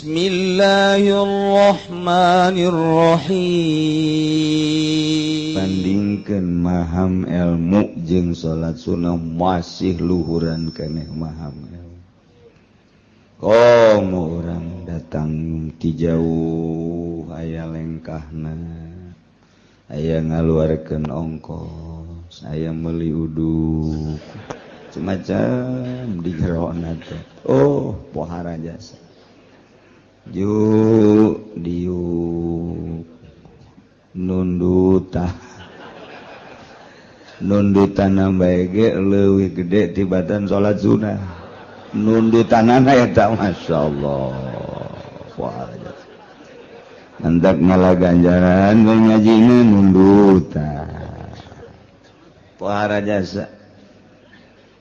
Bismillahirrahmanirrahim. Bandingkeun maham ilmu jeung salat sunnah masih luhuran keneh maham ilmu. Komo urang datang ti jauh aya lengkahna, aya ngaluarkeun ongkos, aya meuli uduk, macam di jerona teh. Oh, pohara jasa. Ju diuk nunduta nundutan bae ge leuwih gede tibatan salat sunah. Nundutanana eta masyaallah. Pohara jasa. Hendak ngalah ganjaran ngajina nundutan. Pohara jasa.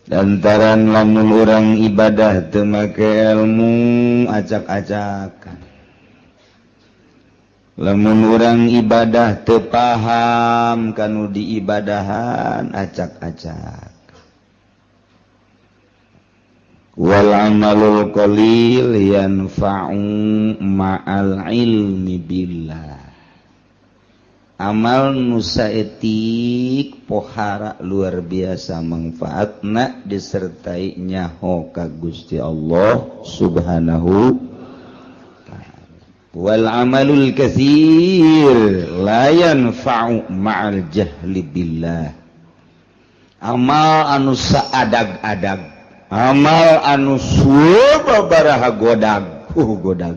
Lantaran lamun urang ibadah teu make ilmu acak-acakan. Lamun urang ibadah teu paham kanu diibadahan acak-acak. Wal amalul qalil yanfa'u ma'al ilmi billah. Amal nu saeutik pohara luar biasa manfaatna disertai nyaho ka Gusti Allah Subhanahu ta'ala. Wal amalul katsir la yanfa'u ma'al jahli billah. Amal anu saadag-adag, amal anu sababaraha godag, godag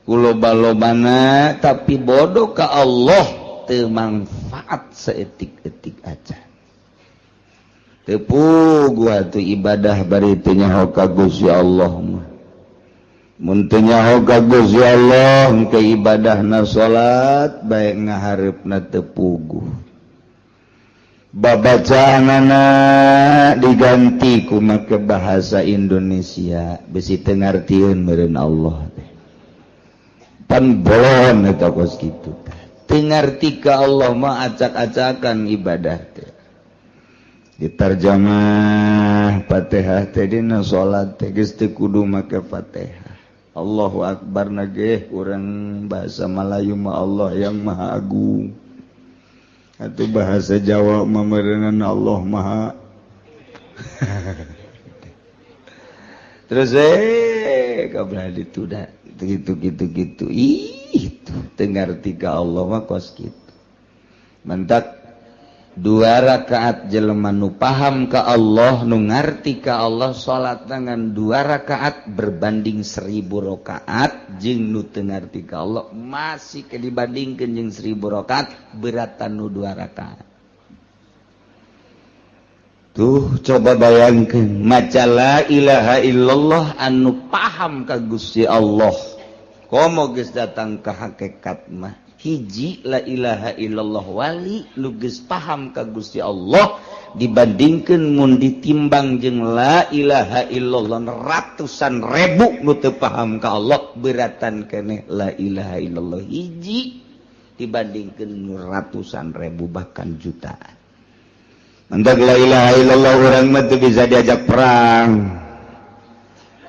kuloba-lobana tapi bodoh ka Allah teu manfaat saeutik-eutik aja. Teu puguh atuh ibadah bari teu nyaho ka Gusti Allah mah. Mun teu nyaho ka Gusti Allah ke ibadahna salat bae ngahareupna teu puguh. Babacaanana diganti ku make bahasa Indonesia besi teu ngartieun meureun Allah teh. Pan bolon eta kos kitu teu ngarti ka Allah mah acak-acakan ibadah teh. Diterjemah Fatihah teh dina salat teh geus teu kudu make Fatihah. Allahu akbar na ge urang bahasa Melayu mah Allah yang Maha Agung. Atau bahasa Jawa mah meureunna Allah Maha. Terus kabeh dituda gitu gitu gitu. Ih, teu ngarti ka Allah mah kos kitu. Mentak dua rakaat jelema nu paham ka Allah, nu ngarti ka Allah salat dengan dua rakaat berbanding 1000 rakaat jeung nu teu ngarti ka Allah masih ke dibandingkeun jeung 1000 rakaat beratan nu dua rakaat. Tuh coba bayangkeun maca la ilaha illallah anu paham ka Gusti Allah. Komo geus datang ka hakikat mah hiji la ilaha illallah wali nu geus paham ka Gusti Allah dibandingkeun mun ditimbang jeung la ilaha illallah ratusan ribu nu teu paham ka Allah beratan keneh la ilaha illallah hiji dibandingkeun ratusan ribu bahkan jutaan. Mentak la ilaha illallah urang mah teu bisa diajak perang.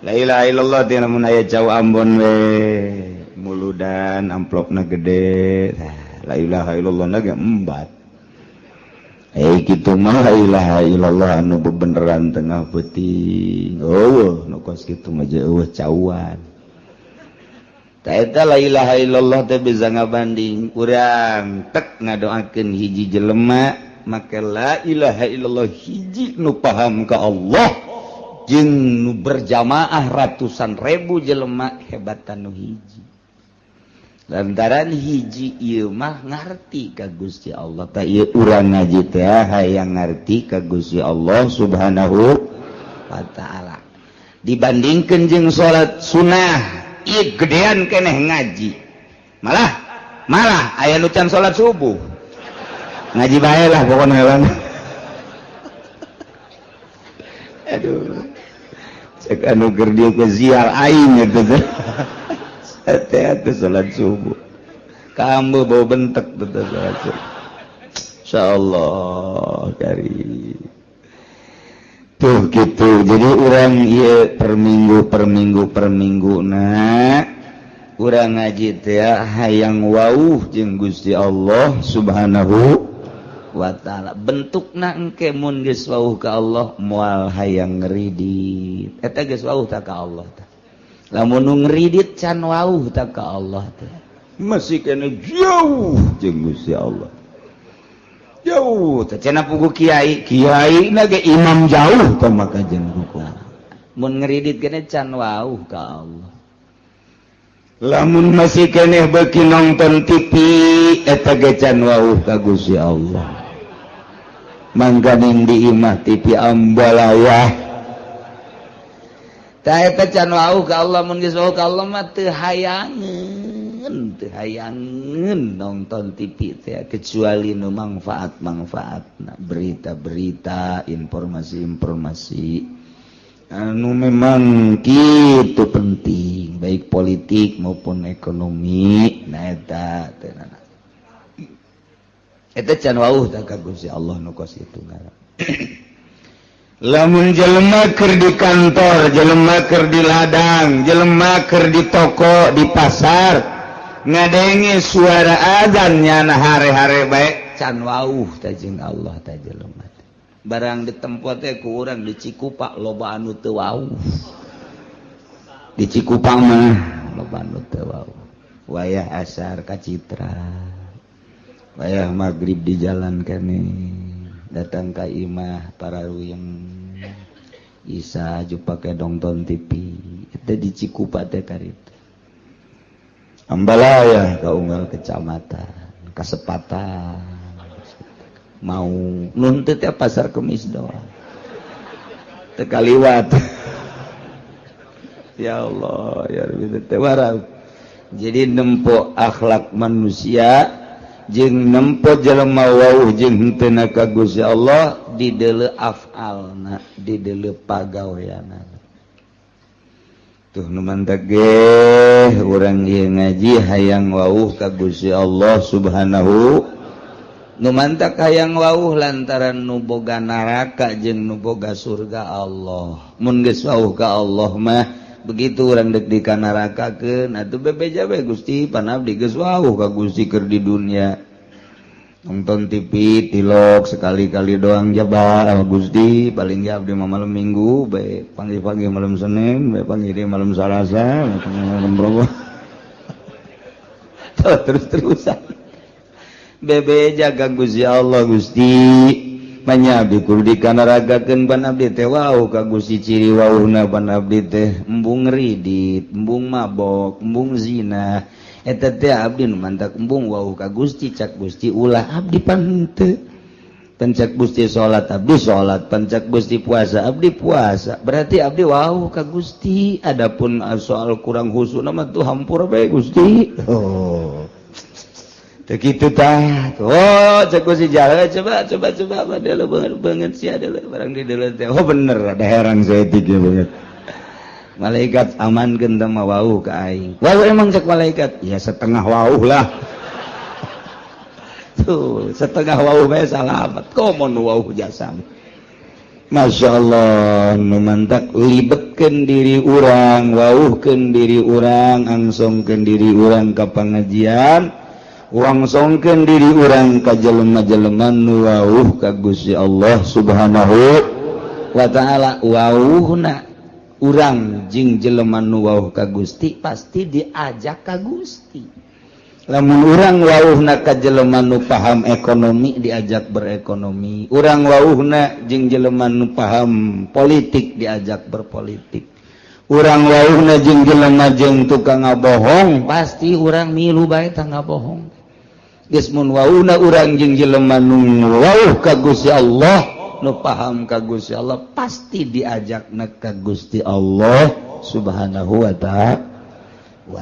La ilaha illallah teh lamun aya jauh Ambon we muludan amplopna gede. La ilaha illallah na ge embat. Kitu mah la ilaha illallah anu bebeneran tengah peuting. Eueuh nu kos kitu mah eueuh cauan. Ta eta la ilaha illallah teh bisa ngabanding urang tek ngadoakeun hiji jelema maka la ilaha illallah hiji nu paham ka Allah jeung nu berjamaah ratusan ribu jelema hebatan nu hiji. Lantaran hiji ieu mah ngarti ka Gusti Allah. Ta ieu urang ngaji teh hayang ngarti ka Gusti Allah Subhanahu wa taala. Dibandingkeun jeung salat sunah ieu gedean keneh ngaji. Malah malah aya nu can salat subuh. Ngaji bae lah pokoknya lah. Aduh. Cek anu keur dieu ke zial aing eta teh. Teh salat subuh. Kamu bau bentek teh salat subuh. Insyaallah kari. Tuh gitu. Jadi urang ieu per minggu, per minggu, per minggu. Nah, urang ngaji teh hayang wauh jeung Gusti Allah Subhanahu wa Ta'ala. Bentukna engke mun geus wauh ka Allah, moal hayang ngeridit. Eta geus wauh tah ka Allah tah. Lamun nu ngeridit, can wauh tah ka Allah teh, masih kena jauh jeung Gusti Allah, jauh teh. Cenah pugu kiai, kiai na ge imam jauh tah, maka jeung hukum mun ngeridit kene can wauh ka Allah. Lamun masih keneh beuki nonton TV, eta ge can wauh ka Gusti Allah. Mangkaning di imah TV ambalaya tah, eta can wauh ka Allah. Mun geus wauh ka Allah mah teu hayangeun, teu hayangeun nonton TV teh, kecuali nu manfaat manfaatna, berita-berita, informasi-informasi anu memang gitu penting, baik politik maupun ekonomi. Nah, eta teh, eta can wauh tah ka Gusti Allah nu kos kitu ngaran. Lamun jelema keur di kantor, jelema keur di ladang, jelema keur di toko, di pasar, ngadenge suara azan, nyana hare-hare bae, can wauh tah jeung Allah tah jelema. Barang di tempat teh ku urang di Cikupa loba anu teu wauh. Di Cikupa mah loba anu teu wauh. Wayah asar ka Citra, wayah maghrib di jalan kene, datang ka imah para yang Isa ju pake nonton TV. Itu di Cikupa teh karita Ambalaya ka unggal kecamatan, kasepatan mau nuntut ya, pasar Kemis doang tekaliwat. Ya Allah ya Rabbi, teh. Jadi nempo akhlak manusia jeung nempo jelema wauh jeung henteu ka Gusti Allah di deuleu afalna, di deuleu pagaweanna. Tuh, nu mantak ge urang ieu ngaji hayang wauh ka Gusti Allah Subhanahu. Nu mantak hayang wauh lantaran nu boga neraka jeung nu boga surga Allah. Mun geus wauh ka Allah mah, begitu urang dek di kanarakakeun atuh bebeja we, "Gusti, pan abdi geus wauh ka Gusti keur di dunia. Nonton TV tilok sekali-kali doang jaba Gusti, paling ge abdi mah malam Minggu bae, panggih-panggih malam Senin bae, panggih di malam Salasa, malam Rebo." Terus-terusan bebeja ka Gusti Allah, "Gusti, manya abdi kudu dikanarakakeun, pan abdi teh wauh ka Gusti. Ciri wauhna pan abdi teh embung ngeridit, embung mabok, embung zina. Eta teh abdi nu mantak embung wauh ka Gusti." Cak Gusti, "Ulah, abdi pan henteu. Pan cek Gusti salat, abdi salat. Pan cek Gusti puasa, abdi puasa. Berarti abdi wauh ka Gusti. Adapun soal kurang khusyuk mah tuh hampura bae, Gusti." Oh, begitu tah. Oh, cek Gusti, "Jalan, coba coba coba apa dia banget banget sih ada barang di dalam teh." Oh, bener, ada herang saya tiga banget. "Malaikat, amankeun teh mah wauh ka aing." "Wauh emang?" cek malaikat. "Ya, setengah wauh lah." Tuh, setengah wauh bae salamat, komo nu wauh jasa. Masya Allah. Nu mantak libetkeun diri urang, wauhkeun diri urang, angsongkeun diri urang ka pengajian, wangsongkeun diri urang ka jelema-jelema nu wauh ka Gusti Allah Subhanahu wa Ta'ala. Wauhna urang jeung jelema nu wauh ka Gusti pasti diajak ka Gusti. Lamun urang wauhna ka jelema nu paham ekonomi, diajak berekonomi. Urang wauhna jeung jelema nu paham politik, diajak berpolitik. Urang wauhna jeung jelema jeung tukang ngabohong, pasti urang milu bae tah ngabohong. Geus, mun wauhna urang jeung jelema nu wauh ka Gusti Allah, nu paham ka Gusti Allah, pasti diajakna ka Gusti Allah Subhanahu wa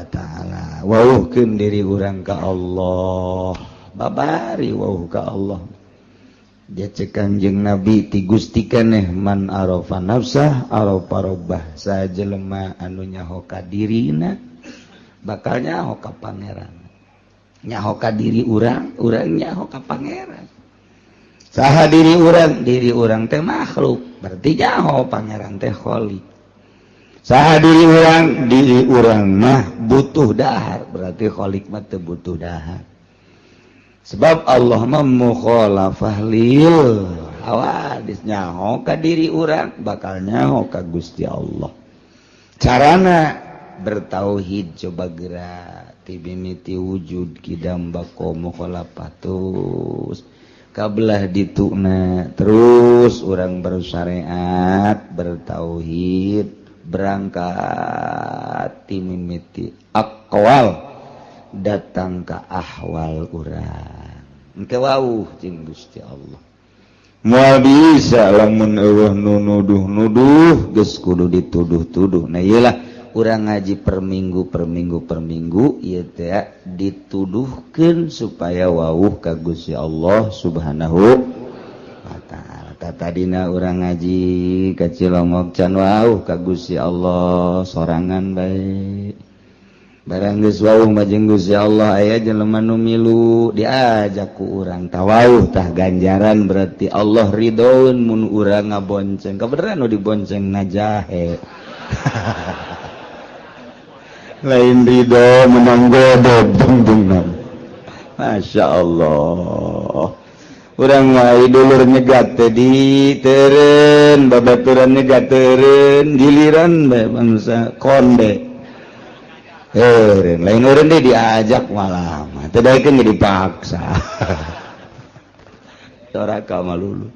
Ta'ala. Wauhkeun diri urang ka Allah, babari wauh ka Allah. Dia cek Kanjeng Nabi ti Gusti keneh, man arafa nafsah arafa rabbah. Saha jelema anu nyaho ka dirina, bakal nyaho ka Pangeran. Nyaho ka diri urang, urang nyaho ka Pangeran. Saha diri urang? Diri urang teh makhluk. Berarti nyaho Pangeran teh Khalik. Saha diri urang? Diri urang mah butuh dahar, berarti Khalik mah teu butuh dahar. Sebab Allah mah mukhalafah lil hawadis, nyaho ka diri urang bakal nyaho ka Gusti Allah. Carana bertauhid, coba gerak ti mimiti wujud, kidam, bako, mukhalafah, terus kabelah dituna, terus urang bersyariat, bertauhid, berangkat ti mimiti aqwal datang ke ahwal urang, engke wauh jeung Gusti Allah. Moal bisa lamun euweuh nu nuduh-nuduh, geus kudu dituduh-tuduh. Nah, iyalah urang ngaji per minggu, per minggu, per minggu ieu teh dituduhkeun supaya wauh ka Gusti Allah Subhanahu wa Ta'ala. Tadina urang ngaji ka Cilongok can wauh ka Gusti Allah, sorangan bae. Barang geus wauh mah jeung Gusti Allah, aya jelema nu milu diajak ku urang, tawauh tah ganjaran, berarti Allah ridhoeun mun urang ngabonceng. Kebeneran nu dibonceng najahe, lain ridho, menang godog tungtungna. Masya Allah, urang mah dulur nyegat teh di teureun, babaturan nyegat teureun, giliran bae bangsa konde eureun, lain eureun deh diajak malah mah teu daekeun ge dipaksa. Doraka malulu.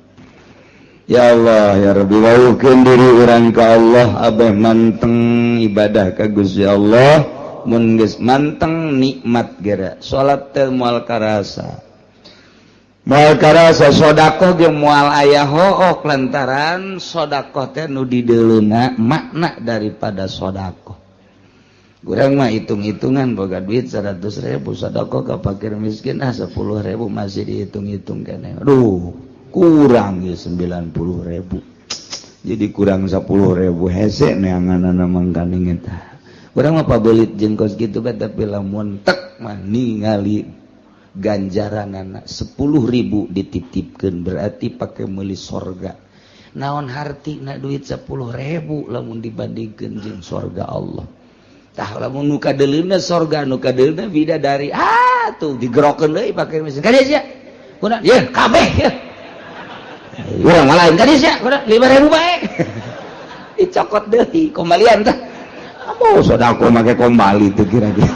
Ya Allah ya Rabbi, wauhkeun diri urang ka Allah, abeh manteng ibadah ka Gusti Allah. Mun geus manteng, nikmat geura. Salat teh moal karasa, moal karasa, sedekah ge moal aya hook, lantaran sedekah teh nu dideuleuna makna daripada sedekah. Urang mah hitung-hitungan, boga duit 100.000, sedekah ka fakir miskin ah 10.000, masih dihitung-hitung keneh, aduh kurang ya 90.000, jadi kurang 10.000, hese neanganana. Mangkaning eta urang mah pabelit jeung kos kitu bae, tapi lamun tek mah ningali ganjaranana 10.000 dititipkeun, berarti pake meuli sorga. Naon hartina duit 10.000 lamun dibandingkeun jeung sorga Allah? Tah, lamun nu kadeuleuna sorga, nu kadeuleuna bidadari, ah tuh digerokeun deui pake mesin ka dieu sia. Kuna ye kabeh ye. Urang lain tadi sia, 5.000 bae. Dicokot deui, kembalian tah. Apa sedekah make kembali tuh kira-kira?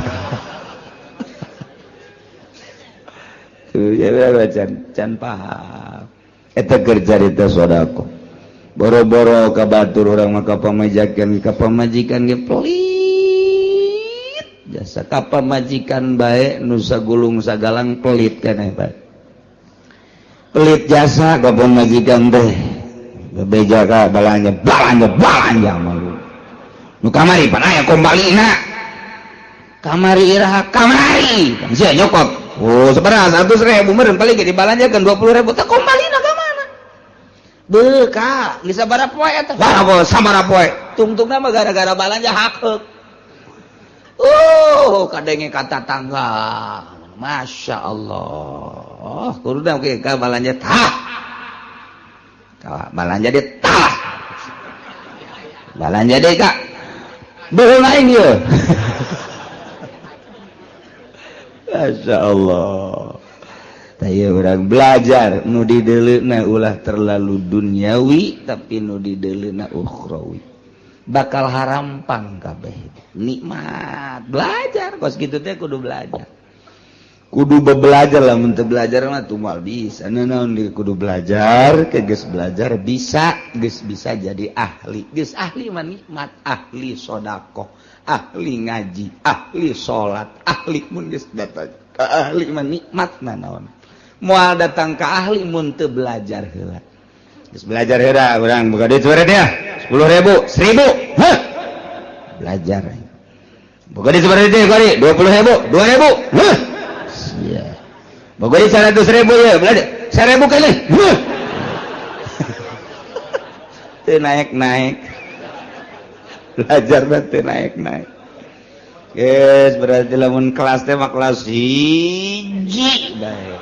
Tuh ya can can paham. Eta keur carita sedekah. Boro-boro ka batur, urang mah ka pamajikan, ka pamajikan ge pelit. Jasa ka pamajikan bae nu sagulung sagalang pelit keneh bae. Pelit jasa ka pamajikan teh. Bebeja ka balanja, balanja, balanja malu. Nu kamari pan aya kombalina. Kamari iraha kamari? Sia nyokot. Oh, sabaraha? 100.000 meureun paling ge dibalanjakeun 20.000 teh, kombalina ka mana? Beuh ka, geus sabaraha poe eta? Wah, sabaraha poe. Tungtungna mah gara-gara balanja hakeuk. Oh, kadenge ka tatangga. Masya Allah. Kudu ke ka balanja tah. Ka balanja dia tah. Balanja deh kak. Beuh aing ieu. Masya Allah. Tah, urang belajar nu dideuleuna ulah terlalu duniawi, tapi nu dideuleuna ukhrawi. Bakal harampang kabeh. Nikmat belajar kos kitu teh, kudu belajar. Kudu belajar lah, mun teu belajar mah tuh moal bisa. Naon di kudu belajar, ke geus belajar bisa, geus bisa jadi ahli. Geus ahli mah nikmat, ahli sedekah, ahli ngaji, ahli salat, ahli. Mun geus datang ka ahli mah nikmat naon. Moal datang ka ahli mun teu belajar heula. Geus belajar heula urang, boga duit sabaraha dia? 10.000, 1.000. Hah? Belajar. Boga duit sabaraha dia? 20.000, 2.000. Hah? Sia. Boga duit 100.000 ya, belajar. 1.000 kali. Hah? Teu naik-naik. Belajar teu naik-naik. Geus berarti lamun kelas teh mah kelas 1 bae.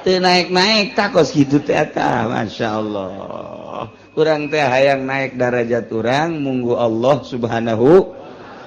Teu naik-naik tah kos kitu teh eta, Masya Allah. Urang teh hayang naik darajat urang munggu Allah Subhanahu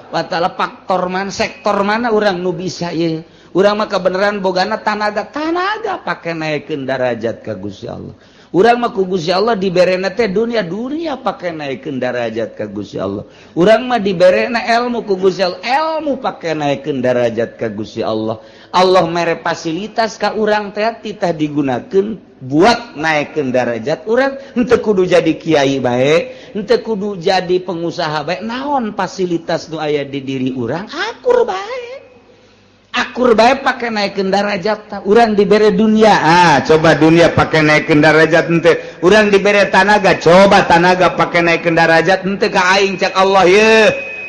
wa ta'ala. Faktor mana, sektor mana urang nu bisa ieu? Urang mah kebenaran bogana tanaga, tanaga pake naikkeun darajat ka Gusti Allah. Urang mah ku Gusti Allah diberena teh dunia, dunia pake naikkeun darajat ka Gusti Allah. Urang mah diberena ilmu ku Gusti Allah, ilmu pake naikkeun darajat ka Gusti Allah. Allah mere fasilitas ka urang teh titah digunakeun buat naikkeun darajat urang. Henteu kudu jadi kiai bae, henteu kudu jadi pengusaha bae. Naon fasilitas nu aya di diri urang, akur bae, akur bae pake naikkeun darajat. Urang dibere dunia, ah, coba dunia pake naikkeun darajat henteu? Urang dibere tanaga, coba tanaga pake naikkeun darajat henteu ka aing? Cek Allah ye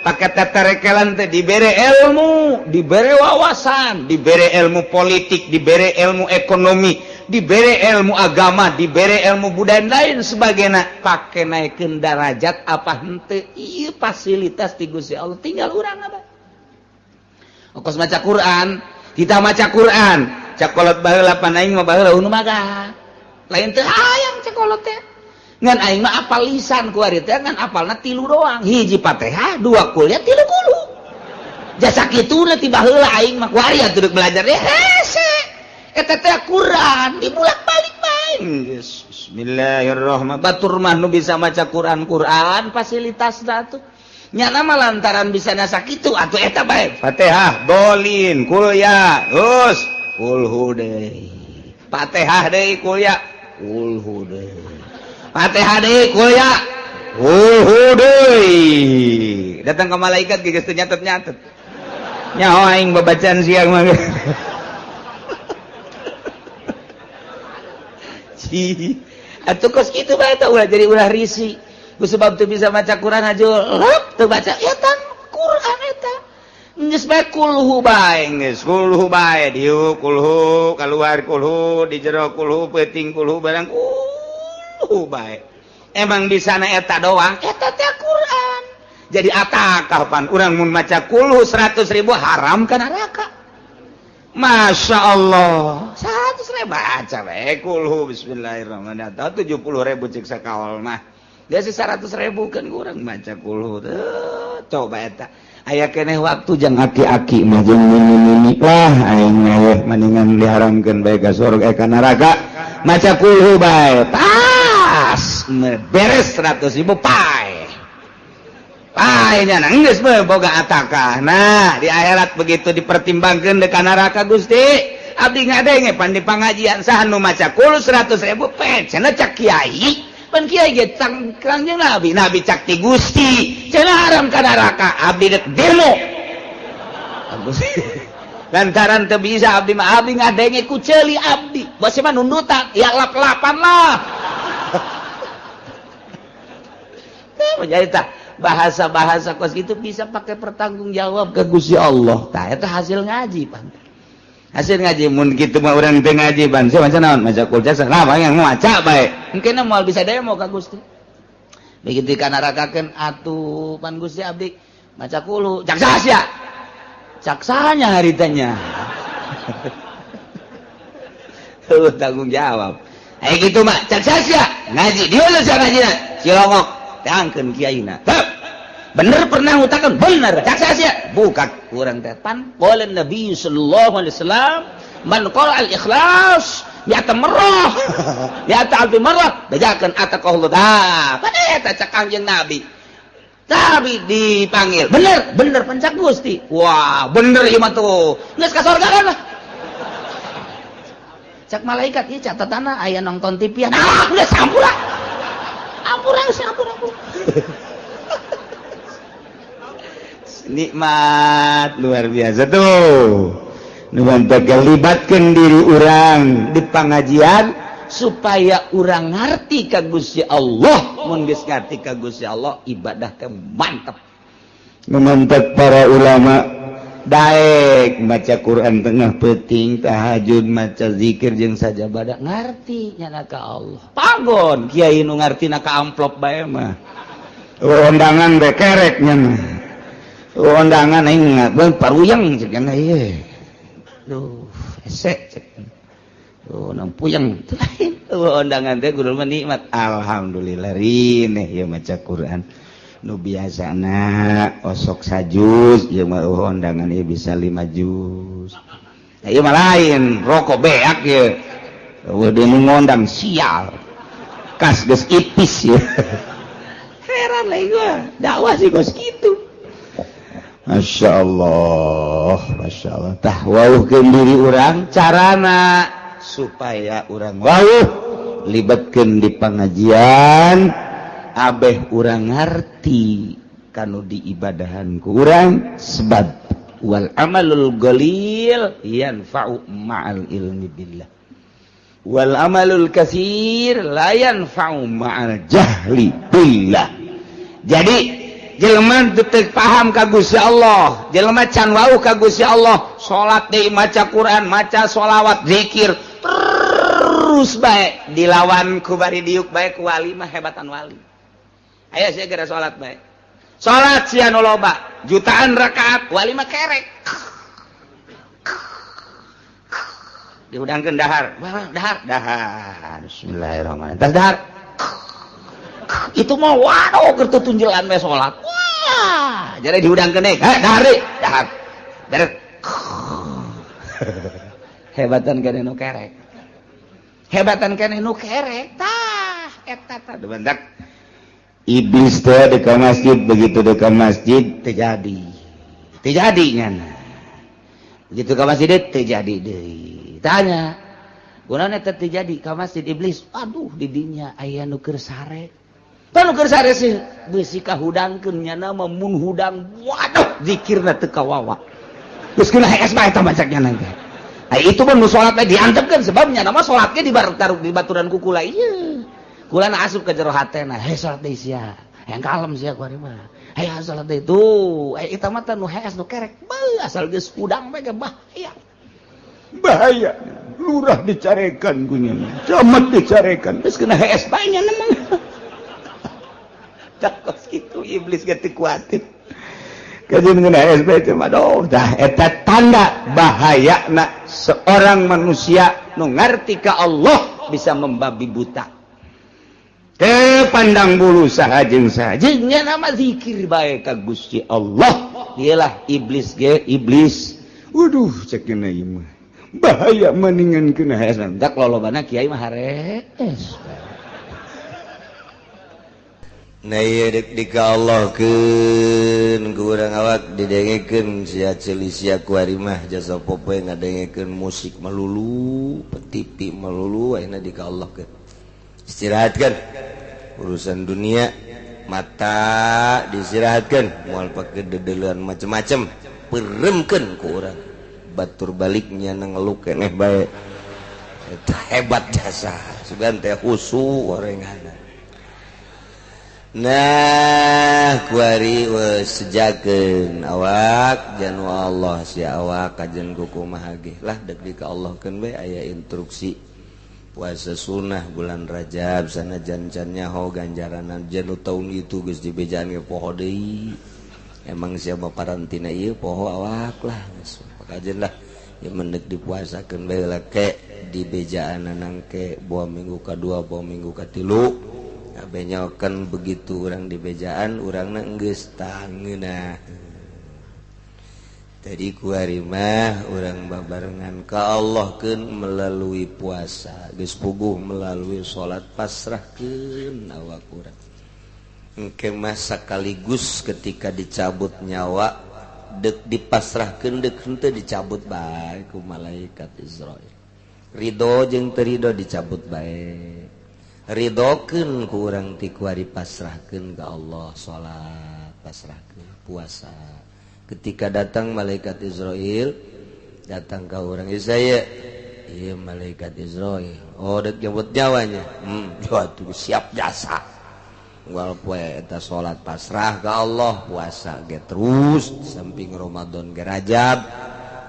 pake teterekelan teh. Dibere ilmu, dibere wawasan, dibere ilmu politik, dibere ilmu ekonomi, dibere ilmu agama, dibere ilmu budaya lain sebagainya, pake naikkeun darajat apa henteu? Ieu fasilitas ti Gusti Allah, tinggal urang apa. Kos maca Quran, kita maca Quran, cak kolot baheula pan aing mah baheula nu maga. Lain teu hayang cak kolot teh. Ngan aing mah apal lisan ku ari teh, ngan apalna tilu doang. Hiji Fatihah, dua kuliah, tilu kulu. Jasa kitu ti baheula aing mah ku ari atuh belajar deh hese. Eta teh Quran dibulak-balik bae. Bismillahirrahmanirrahim. Batur mah nu bisa maca Quran, Quran fasilitas atuh. Nyana mah lantaran bisa nasa kitu atuh eta bae. Fatihah, dolin, kulya, terus kulhu deui. Fatihah deui, kulya, kulhu deui. Fatihah deui, kulya, kulhu deui. Datang ke malaikat geus teu nyatet-nyatet. Nyaho aing babacaan siang mah. Ci. Atuh kos kitu bae teh, ulah jadi ulah risi. Sebab tuh bisa baca Quran aja lep tuh baca ya tan Quran eta geus bae kulhu bae, geus kulhu bae, diuk kulhu, keluar kulhu, di jero kulhu, peuting kulhu, barang kulhu bae. Emang bisa na eta doang, eta teh Quran jadi atakah pan urang mun maca kulhu 100.000 haram ka neraka. Masya Allah, 100.000 baca bae kulhu bismillahirrahmanirrahim, 70.000 cik sakawal mah. Dia sih 100.000 kan kurang baca kulhu tuh. Coba eta aya keneh waktu jang aki-aki mah jeung mini-mini lah. Aing mah mendingan diharamkeun bae ka surga, ka neraka, maca kulhu bae pas beres 100.000 pae pae nya geus boga atakah. Nah, di akhirat begitu dipertimbangkeun ka neraka, Gusti, abdi ngadenge pan di pangajian saha nu maca kulhu 100.000 pe cenah cak kiai. Pan kiai ge kanjeng Nabi, Nabi cak ti Gusti cenah haram ka neraka. Abdi dek demo lantaran teu bisa. Abdi mah abdi ngadenge ku ceuli abdi, bos mah nundutan ya lap-lapan lah. Menjadi tah bahasa-bahasa kos itu bisa pakai pertanggung jawab ke Gusti Allah. Tah eta hasil ngaji pan, hasil ngaji. Mun kitu mah urang teu ngaji ban sia maca naon? Maca kul jasa lah yang maca bae mungkin moal bisa demo ka Gusti. Begitu kanarakakeun atuh pan Gusti abdi maca kulu cak sia cak sahanya haritanya tuh tanggung jawab. Eh, gitu mah cak sia ngaji dia lu sia ngaji cilongok tangkeun kiaina. Bener pernah ngutakan bener cak sia buka kurang teh pan qala Nabi sallallahu alaihi wasallam man qara al ikhlas mi'ata marrah mi'ata alfi marrah bejakeun ataqallahu. Tah pan eta cak Kangjeng Nabi. Tapi dipanggil bener bener pencak Gusti. Wah, bener ieu mah tuh geus ka sorga kan lah. Cak malaikat ieu catatana aya nonton TV. Ah, geus ampura ampura, geus ampura ampura. Nikmat luar biasa tuh. Libatkan diri urang di pengajian supaya urang ngerti ka Gusti Allah. Mun geus ngerti ka Gusti Allah, ibadah teh mantep. Memantap para ulama daek maca Quran tengah peuting, tahajud, maca zikir jeung sajabada ngarti nyana ka Allah. Pagon kiai nu ngarti na ka amplop bae mah, undangan be kerek nya mah. Undangan aing paruyang cek ieu. Duh, hese cek. Oh, nang puyeng. Eueuh ondangan teh guru mah nikmat. Alhamdulillah rineh ieu maca Quran. Nu biasana osok sajuz ieu mah eueuh ondangan ieu bisa 5 juz. Nah, ieu mah lain, rokok beak ieu. Eueuh deui nu ngondang sial. Kas geus ipis ieu. Heran lah gua, dakwah sih kos kitu. Masya Allah, Masya Allah. Tah wauhkeun diri urang carana supaya urang wauh libatkeun di pengajian abeh urang ngarti kanu diibadahan ku urang sebab wal amalul qalil yanfa'u ma'al ilmi billah wal amalul katsir la yanfa'u ma'al jahli billah. Jadi jelema teu paham ka Gusti Allah, jelema can wauh ka Gusti Allah, salat deui, maca Quran, maca sholawat, zikir terus bae dilawan ku bari diuk bae ku wali mah hebatan wali. Ayo sia gara salat bae. Salat sia nu loba, jutaan rakaat, wali mah kerek. Dihudangkeun dahar, dahar, dahar. Bismillahirrahmanirrahim. Tas dahar. Itu mah waduh keur tutunjelan bae salat. Wah, jadi dihudangkeun deui. Heh, dahar deui, dahar. Dahar. Hebatan keneh nu kerek. Hebatan keneh nu kerek. Tah, eta tah bentak. Iblis teh di ka masjid, begitu di ka masjid terjadi. Terjadi nyana. Begitu ka masjid terjadi deui. Tanya, gunana teh terjadi ka masjid iblis? Aduh, di dinya aya nu keur sare. Tah nu keur sare sih beusi kahudangkeun nyana mah mun hudang waduh zikirna teu kawawa. Geus kena hees bae eta macak nyana teh. Ai itu mah nu salat teh diantepkeun sebab nyana mah salat ge di baturan ku kula ieu. Kula na asup ke jero hatena, hei salat deui sia. Yang kalem sia ku ari mah. Hei salat deui tuh, eh eta mah teh nu hees nu kerek. Beuh asal geus hudang bae ge bahaya. Bahaya. Lurah dicarekan ku nyana. Camat dicarekan. Geus kena hees bae nyana mah. Takos kitu iblis ge teu kuatir. Kajian kena hees bae teh mah aduh, dah eta tanda bahayana seorang manusia nu ngarti ka Allah bisa membabi buta. Teu pandang bulu saha jeung saha jeung nama zikir bae ka Gusti Allah. Dialah iblis ge iblis. Waduh cek kena ieu mah. Bahaya mendingan kena hees. Tak lolobana kiai mah harees. Nah ieu deuk dika Allahkeun ku urang awak didengekeun sia ceuli sia ku ari mah jasa popoe ngadengekeun musik melulu, petipi melulu ayeuna dika Allahkeun. Istirahatkan urusan dunia, mata diistirahatkan, moal pake dedeuleun macem-macem, peremkeun ku urang. Batur baliknya ngeluk keneh bae. Eta hebat jasa, sugan teh khusu orenganna. Nah, kuari sejakeun awak janu Allah sia awak kajen kumaha ge lah deuk di ka Allahkeun bae aya instruksi puasa sunnah bulan Rajab sanajan can nyaho ganjaranan janu tahun itu geus dibejaan ge poho deui. Emang siapa parantina ieu poho awak lah geus kajen lah ieu mendek dipuasakeun bae lah ke dibejaan nangke buah minggu kadua buah minggu katilu. Benyokan begitu orang di bejaan orang geus tangeunah. Tadi kuari mah urang babarengan ka Allahkeun melalui puasa geus puguh melalui salat pasrahkeun awak urang. Engke mah sakaligus ketika dicabut nyawa deuk dipasrahkeun deuk henteu dicabut bae ku malaikat Israil. Ridho jeung teu ridho dicabut bae. Ridhokeun ku urang ti kuari pasrahkeun ka Allah salat pasrahkeun puasa. Ketika datang malaikat Israil datang ke orang Isaya, iya malaikat Israil, oh dek jemput nyawanya, waduh siap jasa. Unggal poe eta salat pasrah ka Allah, puasa ge terus samping Ramadan ge Rajab,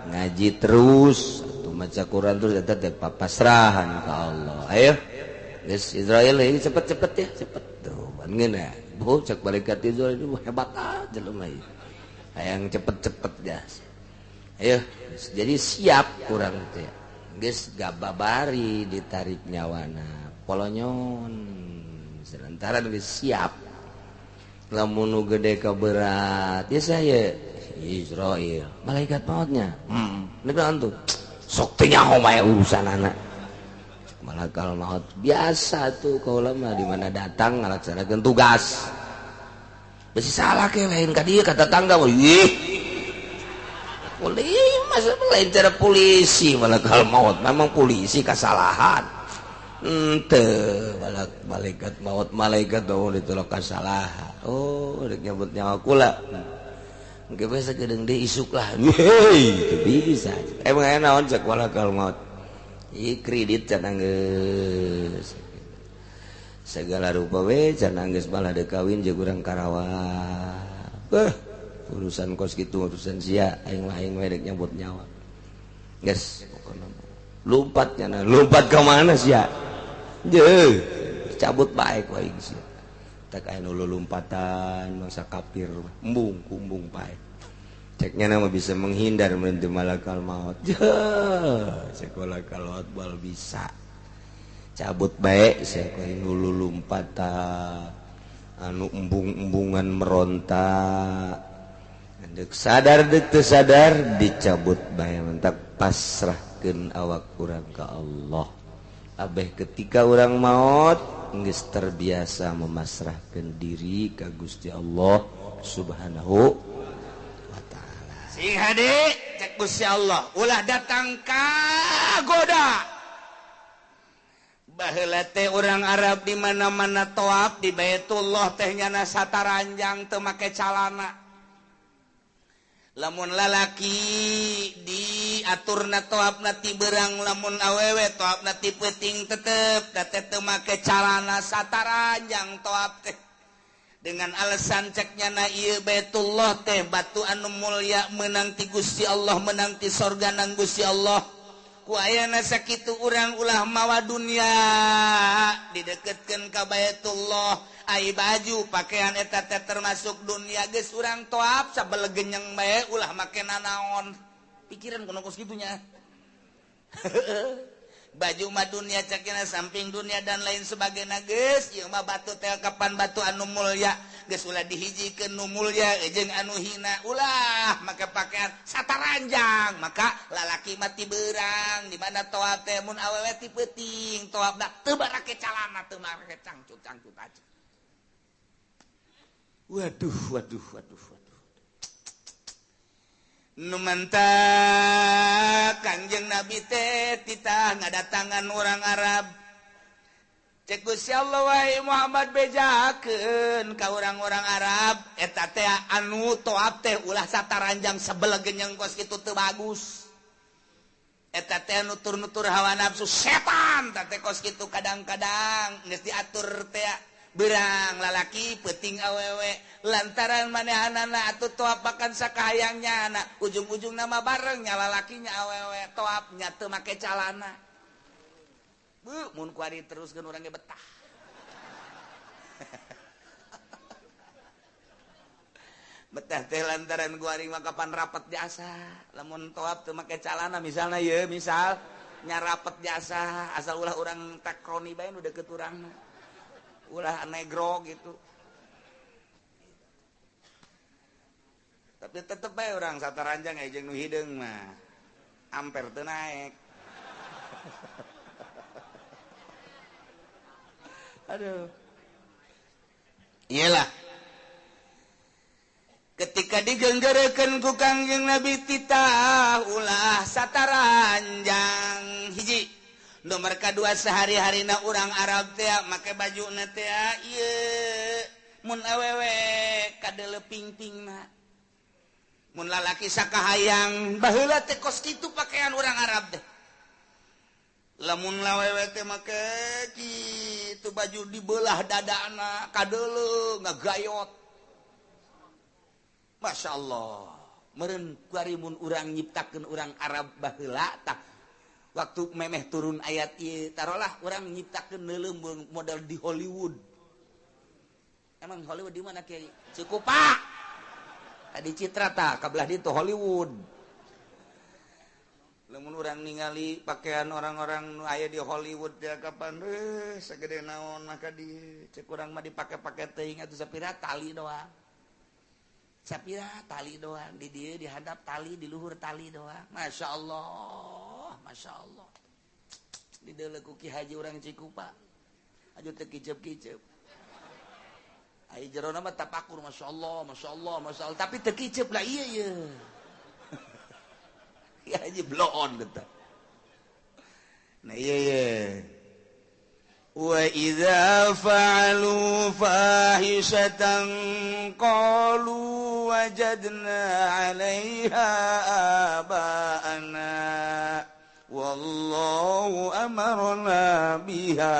ngaji terus atuh maca Quran terus eta teh pasrahan ka Allah. Ayo geus Israil ini cepet-cepet ya, cepet tuh ban ngeunah. Bu cek malaikat Israil itu hebat ah jelema ieu. Hayang cepet-cepet gas. Ayo, jadi siap kurang teh. Geus gababari ditarik nyawana polonyon sementara geus siap. Lamun nu gede ka berat ya saya Israil malaikat mautnya. Neuk sok teh nyaho mah urusan anak. Malakal maut biasa tuh kaula mah di mana datang ngalaksanakeun tugas. Besi salah ke lain ka dieu ka tetangga ih. Polisi masa lain cara polisi malakal maut memang polisi kesalahan. Henteu malaikat maut malaikat dong ditolak kesalahan. Oh, rek nyebut nyawa kula. Engke bae sakedeung deui isuk lah. Hei, teu bisa. Emang aya naon cek malakal maut. Ih kredit cenah geus. Segala rupa we cenah geus malah deuk kawin jeung urang Karawang. Beuh, urusan kos kitu urusan sia aing mah aing we rek nyabut nyawa. Geus pokona lompat cenah, lompat ka mana sia? Jeuh, cabut bae ku aing sia. Tak aya nu lompatan mangsa kafir embung kumbung bae. Ceknya nama bisa menghindar menentu malakal maut. Cek malakal maut bal bisa. Cabut baik saya nu lompatan anu embung-embungan meronta. Dek sadar dek teu sadar dicabut bae mentak pasrahkeun awak urang ka Allah. Abeh ketika urang maut geus terbiasa memasrahkeun diri ka Gusti Allah Subhanahu wa ta'ala. Sing hade cek Gusti Allah ulah datang ka goda. Baheula teh urang Arab di mana-mana toab di Baitullah teh nyana sataranjang teu make calana. Lamun lalaki diaturna toabna ti beurang, lamun awewe toabna ti peuting tetep da teh teu make calana sataranjang toab teh. Dengan alasan ceknya na ieu Baitullah teh batu anu mulia meunang ti Gusti Allah, meunang ti sorga nang Gusti Allah. Ku ayana sakitu urang ulah mawa dunia dideketkeun ka Baitullah. Ai baju pakaian eta teh termasuk dunia geus urang toab sabelegenyeng bae ulah make nanaon. Pikiran kuno kos kitunya. Baju mah dunia cekina samping dunia dan lain sebagainya geus ieu mah batu teh kapan batu anu mulya geus ulah dihijikeun nu mulya jeung anu hina ulah make pakaian sataranjang. Maka lalaki mah ti beurang di mana toab teh mun awewe ti peuting toabna teu barake calana teu make cangcut-cangcut aja. Waduh waduh waduh waduh. Nu mantap Kangjeng Nabi teh titah ngadatangan orang Arab. Cek Gusti Allah wahai Muhammad bejakeun ka orang-orang Arab eta teh anu toab teh ulah sataranjang sebelegenyeng kos kitu teu bagus. Eta teh nutur-nutur hawa nafsu setan teh kos kitu kadang-kadang geus diatur teh berang lalaki peuting awewe lantaran manehanana atuh toab makan sakahayangnya anak ujung-ujung nama barengnya lalakinya awewe toabnya teu make calana. Bu mun kuari teruskeun urang ge betah. Betah teh lantaran kuari mah kapan rapet jasa lamun toab teu make calana misalna ieu misal nya rapet jasa asal ulah urang takroni bae nu deukeut urang ulah negro gitu. Tapi tetep bae urang sataranjang aya jeung nu hideung mah amper teu naek. Aduh. Iyalah. Ketika digenggerekeun ku Kangjeng Nabi titah ulah sataranjang hiji. Nomor kedua sehari-harina urang Arab teh make bajuna teh ieu mun awewe kadeuleu pingpingna. Mun lalaki sakahayang baheula teh kos kitu pakaian urang Arab teh. Lamun awewe teh make kitu baju dibelah dadana kadeuleu ngagayot. Masya Allah. Meureun kuari mun urang nyiptakeun urang Arab baheula tah waktu memeh turun ayat ieu tarolah urang nyiptakeun neuleuh model di Hollywood. Emang Hollywood di mana kiai? Cikupa. Tadi Citra tah kabelah ditu Hollywood. Lamun urang Urang ningali pakaian orang-orang nu aya di Hollywood ya, kapan segede naon, maka di cek urang mah dipake-pake teuing atuh, sapira tali doang, sapira tali doang di dieu, dihadap tali, di luhur tali doang. Masya Allah, Masya Allah, di deuleu ku Ki Haji urang Cikupa aja teu kicep-kicep. Ai jerona mah tapakur, Masya Allah, Masya Allah, Masya Allah, tapi teu kicep lah. Iya iya ya haji bloon gitu. Nah, iya iya. Wa idza fa'alu fahishatan qalu wajadna 'alaiha aba'ana wallahu amarna biha.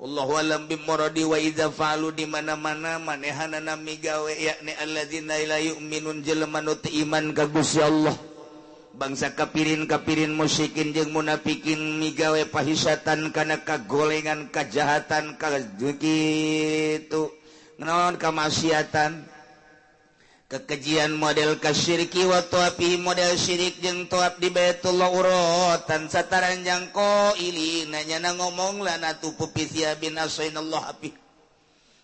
Allahu alam bimuradi. Wa idza fa'alu, di mana-mana manehanana migawe, yakni alladzina la yu'minun, jelema nu teu iman ka Gusti Allah, bangsa kapirin kapirin, musyrikin jeung munafikin, migawe fahisatan kana kagolengan, kajahatan, ka kitu naon, kamaksiatan, kekejian, model kasyirki wa tawafi, model syirik jeung tawaf di Baitullah, urotan sataranjang, qaili nanya ngomong la natufu fi tsiyabin asainallah fi,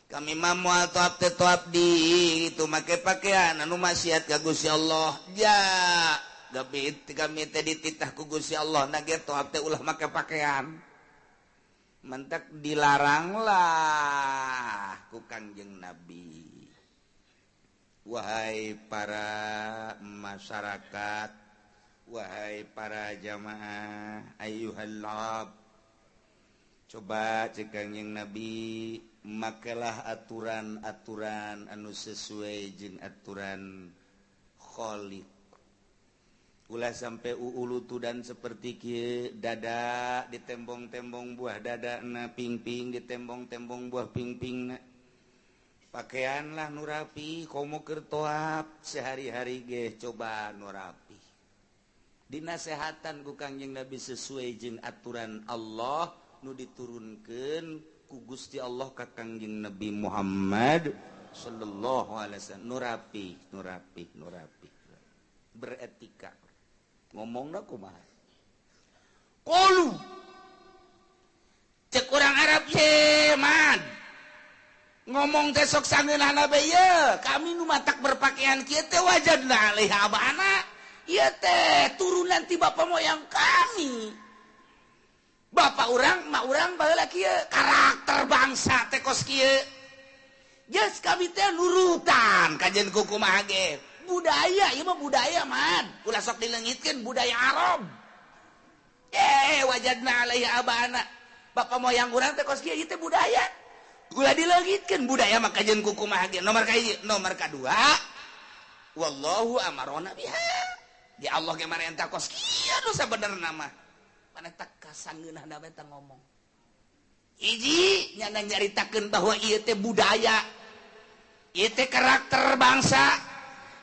kami mah moal tawaf teh, tawaf di itu make pakaian anu maksiat ka Gusti Allah. Ja gabi kami teh dititah ku Gusti Allah na ge tawaf teh ulah make pakaian, mentek dilarang lah ku Kangjeng Nabi. Wahai para masyarakat, wahai para jamaah, ayyuhal ab, coba cek Kangjeng Nabi, makelah aturan-aturan anu sesuai jeung aturan Khaliq. Ulah sampai uulutudan seperti kieu, dada ditembong-tembong buah dada na, pingping ditembong-tembong buah pingping na. Pakaianlah nu rapi, komo keur toap sehari-hari ge coba nu rapi. Dinasehatan ku Kangjeng Nabi sesuai jeung aturan Allah nu diturunkeun ku Gusti Allah ka Kangjeng Nabi Muhammad sallallahu alaihi wasallam. Nu rapi, nu rapi, nu rapi, beretika ngomongna kumaha. Qalu, cek urang Arab ye man ngomong teh sok sangeunahna bae ye, kami nu matak berpakaian kieu teh wajadna alaiha abana, ieu teh turunan ti bapak moyang kami, bapak urang, mak urang baheula kieu, karakter bangsa teh kos kieu. Geus kami teh nurutan kajen kumaha ge budaya ieu mah, budaya man, ulah sok dileungitkeun budaya Arab. Eh, wajadna alaiha abana, bapak moyang urang teh kos kieu, ieu teh budaya, ulah dileungitkeun budaya mah kajen kumaha ge. Nomor kahiji. Nomor kadua, wallahu amarona biha, di Allah ge marentah kos kieu. Nu sabenerna mah mana tak kasangeunahna bae ngomong. Hiji, nyana nyaritakeun bahwa ieu teh budaya, ieu teh karakter bangsa,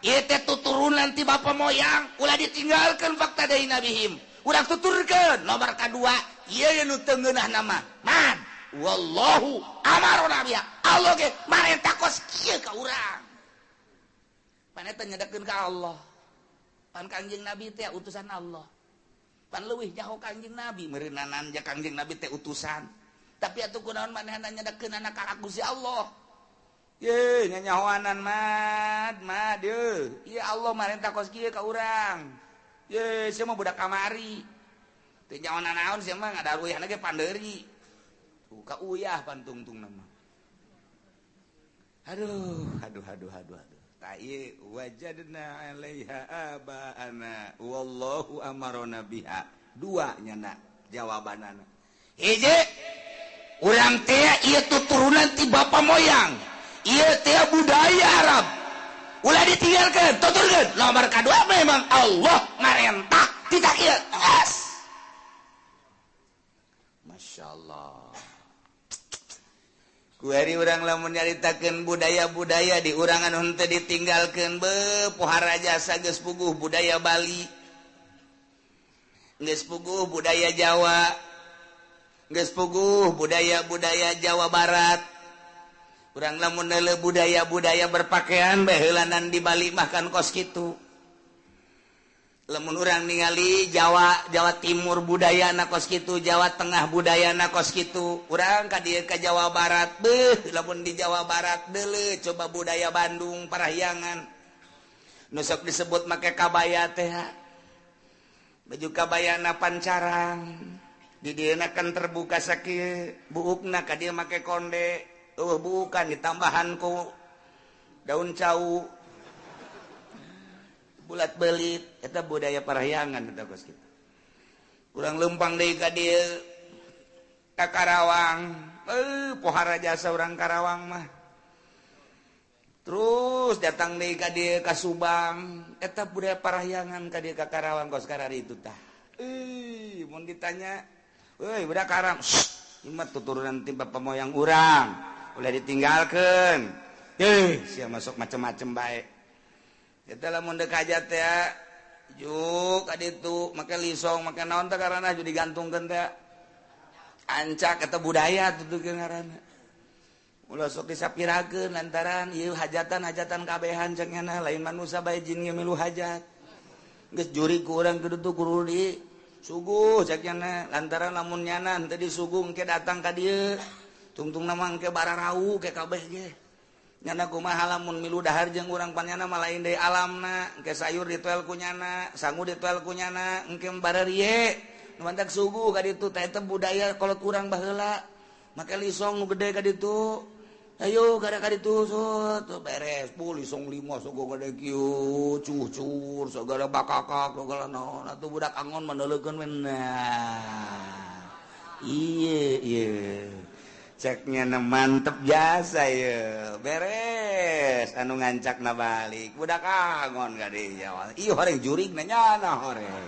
ieu teh tuturunan ti bapak moyang, ulah ditinggalkeun fakta dari nabihim, ulah tuturkeun. Nomor kadua, ieu nu teu ngeunah nama man, wallahu amarona biha, Allah ge marentah kos kieu ka urang. Pan eta nyedekeun ka Allah, pan Kangjeng Nabi teh utusan Allah, pan leuwih nyaho Kangjeng Nabi meureunanan ja Kangjeng Nabi teh utusan. Tapi atuh kunaon manehna nyedekeun anak ka Gusti Allah? Ye nyanyahoanan mad mad ye, ieu Allah marentah kos kieu ka urang. Ye sia mah budak kamari teu nyaho naon, sia mah ngadaruyahna ge pandeuri. Tuh ka uyah pantungtung nama. Aduh, aduh, aduh, aduh, aduh. Ta ieu wajadna 'alaiha aba'ana wallahu amarona biha. Dua nyana jawabanana. Hiji, urang teh ieu tuturunan ti bapa moyang. Ieu teh budaya Arab. Ulah ditinggalkeun, tuturkeun. Nomor kadua, memang Allah marentah tidak ieu. As. Masya Allah. Kuari urang lamun nyaritakeun budaya-budaya di urang anu henteu ditinggalkeun, be pohara jasa geus puguh budaya Bali, geus puguh budaya Jawa, geus puguh budaya-budaya Jawa Barat. Urang lamun neuleuh budaya-budaya berpakaian baheulanan di Bali mah kan kos kitu. Lamun urang ningali Jawa, Jawa Timur budayana kos kitu, Jawa Tengah budayana kos kitu, urang ka dieu ka Jawa Barat, beuh lamun di Jawa Barat deuleu coba budaya Bandung Parahyangan. Nu sok disebut make kabaya teh. Baju kabayana pancarang. Di dieuna kan terbuka sakieu, buukna ka dieu make konde, eueuh buukan ditambahan ku daun cau. Bulat belit eta budaya Parahyangan eta kos kitu. Urang lempang deui ka dieu ka Karawang, pohara jasa urang Karawang mah. Terus datang deui ka dieu ka Subang, eta budaya Parahyangan ka dieu ka Karawang kos kararitu tah. Mun ditanya, euy budak Karang, ieu mah tuturunan ti bapa moyang urang, ulah ditinggalkeun. Sia masuk macem-macem bae. Eta lamun deuk hajat teh juk ka ditu make lisong make naon teh karana ju digantungkeun teh. Ancak eta budaya tuturkeun ngaranna. Ulah sok disapirakeun lantaran ieu hajatan-hajatan kabehan cek nyana lain manusa bae jin ge milu hajat. Geus jurig ku urang kudu kudu di suguh cek nyana lantaran lamun nyana henteu disuguh engke datang ka dieu. Tungtungna mah engke bararau ke kabeh ge. Nyana kumaha lamun milu dahar jeung urang pan nyana mah lain deui alamna, engke sayur ditoel ku nyana, sangu ditoel ku nyana, engke bararie. Nu mantak suguh ka ditu teh eta budaya kolot urang baheula. Make lisong nu gede ka ditu. Ayo kada ka ditu sut beres. Bu lisong 5 suguh gede kieu, cucur segala bakakak segala naon atuh budak angon mandeleukeun we. Nah. Ieu ieu. Ceknya na mantep jasa ya beres anu ngancak na balik budak angon ka dieu ieu horeng jurig na nyana horeng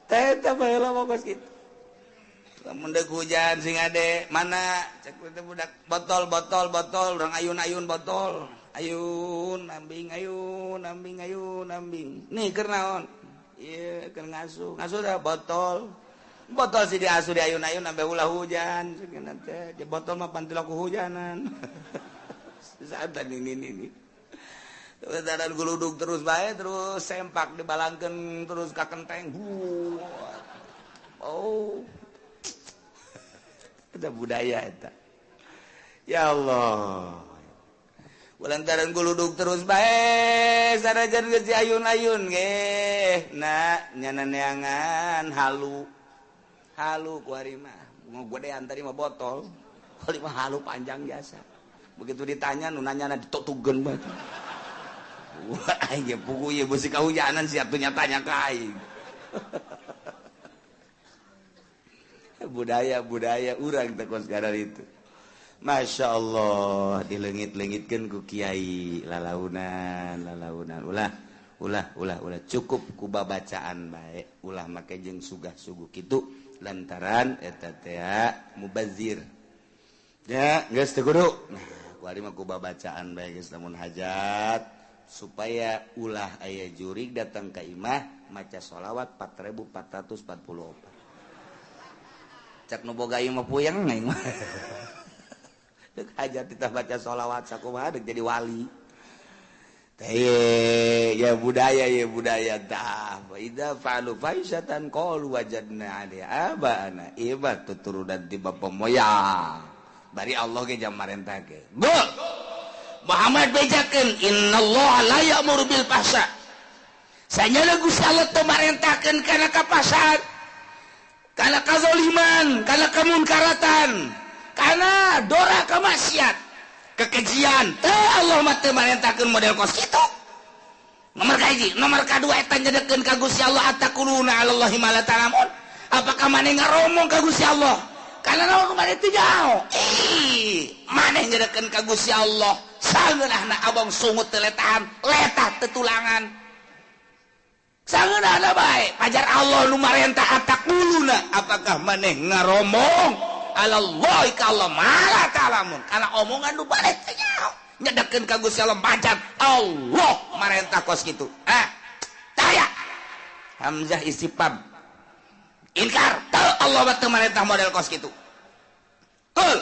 teh teh baheula mah kos kitu lamun deuk hujan sing ade mana cek teh budak botol botol botol urang ayun-ayun botol ayun ambing ayun ambing ayun ambing nih keur naon ieu keur ngasuh ngasuh dah botol botol si diasuh di ayun-ayun sampai ulah hujan teh di botol mah pantilok hujanan saat ini dan guludug terus bae terus sempak dibalangkeun terus ka kenteng. Oh eta budaya eta ya Allah lantaran guludug terus bae sarajan geus diayun-ayun ge nah nyana neangan halu halu ku ari mah mau gedean tadi mah botol kali mah halu panjang jasa begitu ditanya nu nanyana ditutugeun bae wah aing ge puguh ieu beusi kahujanan siap tuh nyatanya ka aing. Budaya-budaya urang teh kos kadar itu Masya Allah dileungit-leungitkeun ku kiai lalaunan lalaunan ulah ulah ulah ulah cukup ku babacaan bae ulah make jeung sugah-suguh kitu lantaran eta teh mubazir ya geus teu kudu. Nah ku ari mah ku babacaan bae geus lamun hajat supaya ulah aya jurig datang ka imah maca sholawat 4444 cak nu boga ieu mah puyeng aing mah deuk hajat kita baca sholawat sakumaha deuk jadi wali. Ya budaya ya budaya tah wa idza fa'alu fahishatan qalu wajadna 'alaiha aba'ana ieu mah tuturunan ti bapa moyang bari Allah ge jam marentah ge Muhammad bejakeun innallaha la ya'muru bil fahsya sanyana Gusti Allah teu marentahkeun kana kapasaan kana kazaliman kana kamunkaratan kana dora kamaksiat kekejian teh Allah mah teu marentahkeun model kos kitu. Nomor kahiji, nomor kadua eta nyedekeun ka Gusti Allah ataquluna 'alallahi ma la ta'lamun. Apakah maneh ngaromong ka Gusti Allah? Kana naon maneh teu nyaho? Ih, maneh nyedekeun ka Gusti Allah. Sangeunahna abong sungut teu letahan, letah teu tulangan. Sangeunahna bae, pajar Allah nu marentah ataquluna, apakah maneh ngaromong alallahi ka Allah ma la ta'lamun kana omongan nu balik teh nyaho nyedekeun ka Gusti Allah macan Allah marentah kos kitu taya hamzah istifham inkar teu Allah mah teu marentah model kos kitu. Kul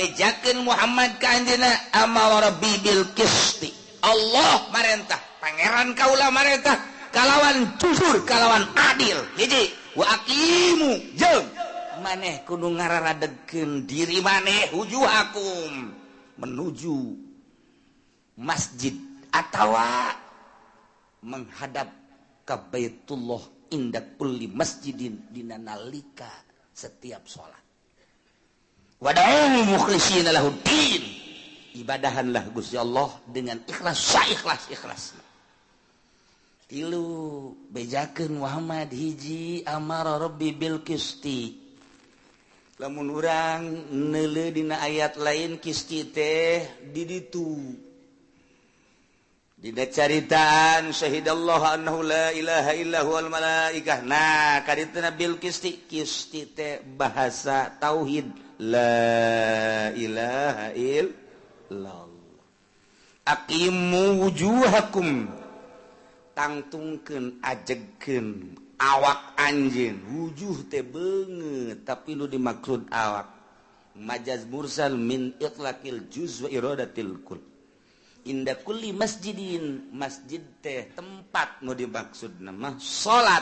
bejakeun Muhammad ka anjeunna amara rabbi bil qisti Allah marentah Pangeran kaula marentah kalawan jujur kalawan adil. Hiji wa aqimu jeung maneh kudu ngararadegkeun diri maneh wujuhakum menuju masjid atawa menghadap ka Baitullah inda kulli masjidin dina nalika setiap salat. Wada'u mukhlishina lahuddin, ibadahanlah Gusti Allah dengan ikhlas saikhlas ikhlas. Tilu bejakeun Muhammad hiji amara rabbi bil qisti. Lamun urang neuleuh dina ayat lain qisti teh di ditu. Dina caritaan syahidallahu annahu la ilaha illa huwal malaikah. Nah, kadituna bil qisti, qisti teh bahasa tauhid la ilaha illallah. Aqimu wujuhakum, tangtungkeun ajegkeun awak anjeun. Wujuh teh beungeut tapi nu dimaksud awak. Majaz mursal min itlaqil juz wa iradatil kull. Inda kulli masjidin, masjid teh tempat nu dimaksud nama salat.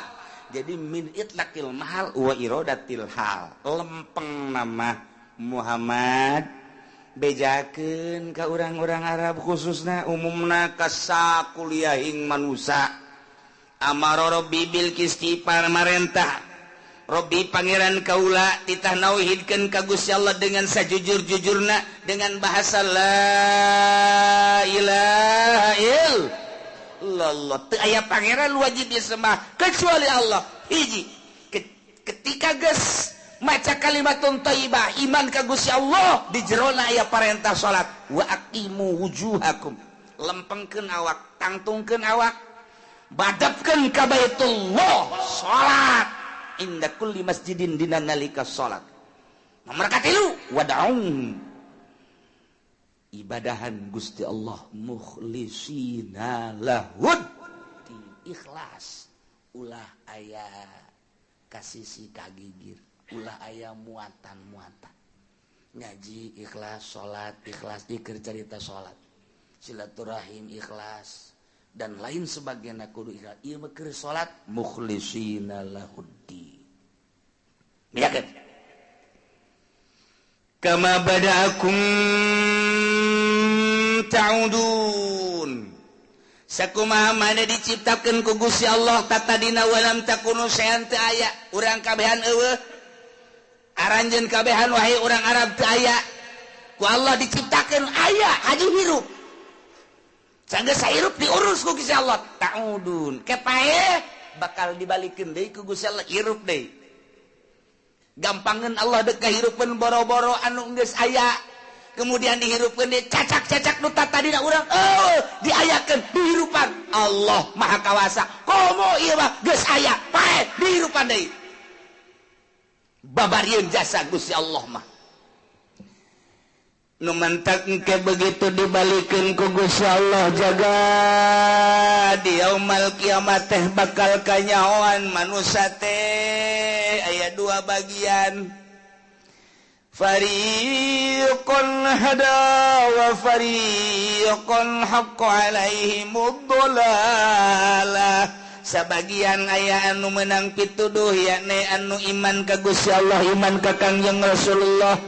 Jadi min itlaqil mahal wa iradatil hal. Lempeng nama Muhammad bejakeun ka urang-urang Arab khususna umumna ka sakuliahing manusa. Amara rabbi bil qisti marentah Robbi pangeran kaula titah nauhidkeun ka Gusti Allah dengan sajujur-jujurna dengan bahasa la ilaha illallah. Teu aya pangeran wajib disembah kecuali Allah. Hiji, ketika geus maca kalimatun thayyibah iman ka Gusti Allah di jerona aya parentah salat wa aqimu wujuhakum, lempengkeun awak, tangtungkeun awak, badapkeun ka Baitullah salat. Inda kulli masjidin dina nalika salat. Nomor katilu wad'un, ibadahan Gusti Allah mukhlisina lahud, ikhlas, ulah aya kasisi kagigir, ulah aya muatan-muatan. Ngaji ikhlas, salat ikhlas, dikir carita salat, silaturahim ikhlas, dan lain sebagainya kudu ikhlas. Ieu mah keur salat mukhlisina lahuddin. Yakin? Kama bada'akum ta'udun. Sakumaha mana diciptakeun ku Gusti Allah tatadina walam takunu sayan teu aya, urang kabehan eueuh. Aranjeun kabehan wahai urang Arab teu aya. Ku Allah diciptakeun aya haji hirup. Sanggeus hirup diurus ku Gusti Allah. Ta'udun. Kepae bakal dibalikeun deui ku Gusti Allah hirup deui. Gampangeun Allah dek kahirupeun boro-boro anu geus aya. Kemudian dihirupkeun deui cacak-cacak nu tatadina urang eueuh diayakeun dihirupan. Allah Maha Kawasa. Komo ieu mah geus aya pae dihirupan deui. Babarieun jasa Gusti Allah mah. Nu mantak engke begitu dibalikeun ku Gusti Allah jaga di yaumul kiamat teh bakal kanyahoan manusia teh aya dua bagian. Fariqun hada wa fariqun haqqa alaihimud dhalalah. Sabagian aya anu menang pituduh yakni anu iman ka Gusti Allah, iman ka Kangjeng Rasulullah.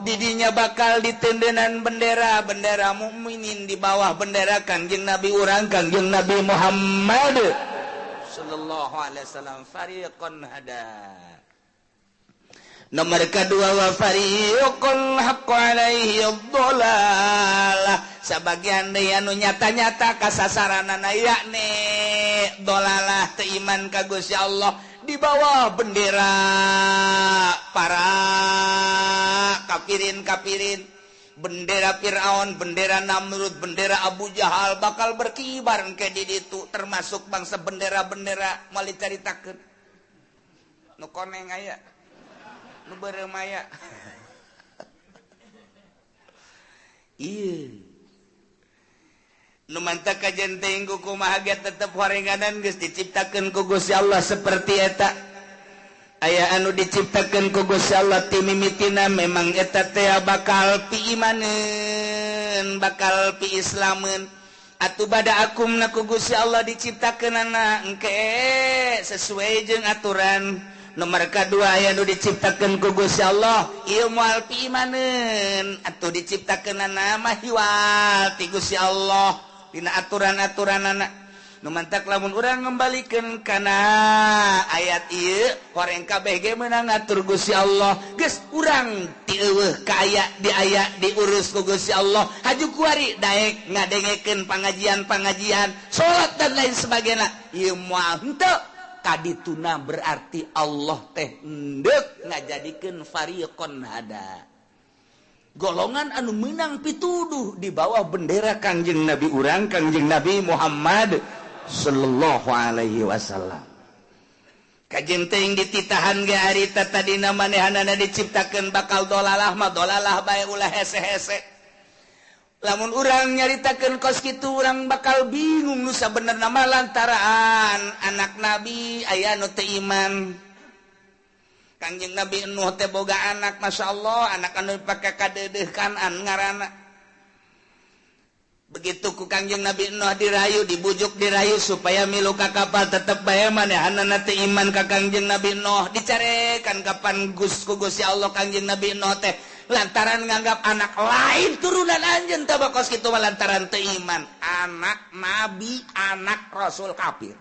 Didinya bakal ditendenan bendera bendera mukminin di bawah bendera Kangjeng Nabi urang Kangjeng Nabi Muhammad sallallahu alaihi wasallam. Fariqun hada. Nomor kedua wa fariqun haqqa alaihi dhalalah. Sabagian deui anu nyata-nyata kasasaranana yakni dolalah teu iman ka Gusti Allah di bawah bendera para kafirin-kafirin, bendera Fir'aun, bendera Namrud, bendera Abu Jahal bakal berkibar ke di ditu, termasuk bangsa bendera-bendera moal dicaritakeun. Nu koneng aya, nu beureum aya. Ieu nu mantap kajen teuing ku kumaha ge tetep horenganan geus diciptakeun ku Gusti Allah seperti eta. Aya anu diciptakeun ku Gusti Allah ti mimitina memang eta teh bakal piimaneun, bakal piislameun. Atuh badaakum na ku Gusti Allah diciptakeunana engke sesuai jeung aturan. Nomor kedua aya nu diciptakeun ku Gusti Allah ieu moal piimaneun atuh diciptakeunana mah hiwal ti Gusti Allah dina aturan-aturanana. Nu mantak lamun urang ngembalikeun kana ayat ieu horeng kabeh ge meunang ngatur Gusti Allah. Geus urang ti eueuh ka aya di aya diurus ku Gusti Allah. Haju kuari daek ngadengekeun pangajian-pangajian, salat dan lain sebagainya. Ieu moal henteu kadituna berarti Allah teh endek ngajadikeun fariqon hada. Golongan anu meunang pituduh di bawah bendera Kangjeng Nabi urang, Kangjeng Nabi Muhammad sallallahu alaihi wasallam. Kajen teuing dititahan ge harita tadina manehanana diciptakeun bakal dolalah mah dolalah bae ulah hese-hese. Lamun urang nyaritakeun kos kitu urang bakal bingung nu sabenerna mah lantaran anak nabi aya nu teu iman. Kangjeng Nabi Nuh teh boga anak, masyaallah anak anu dipake kadeudeuh kanan ngaranna. Begitu ku Kangjeng Nabi Nuh dirayu, dibujuk dirayu supaya milu ka kapal tetep bae manehanana teu iman ka Kangjeng Nabi Nuh. Dicarekan kapan ku Gusti Allah Kangjeng Nabi Nuh teh lantaran nganggap anak lain turunan anjeun teh kos kitu mah lantaran teu iman. Anak nabi, anak rasul kafir.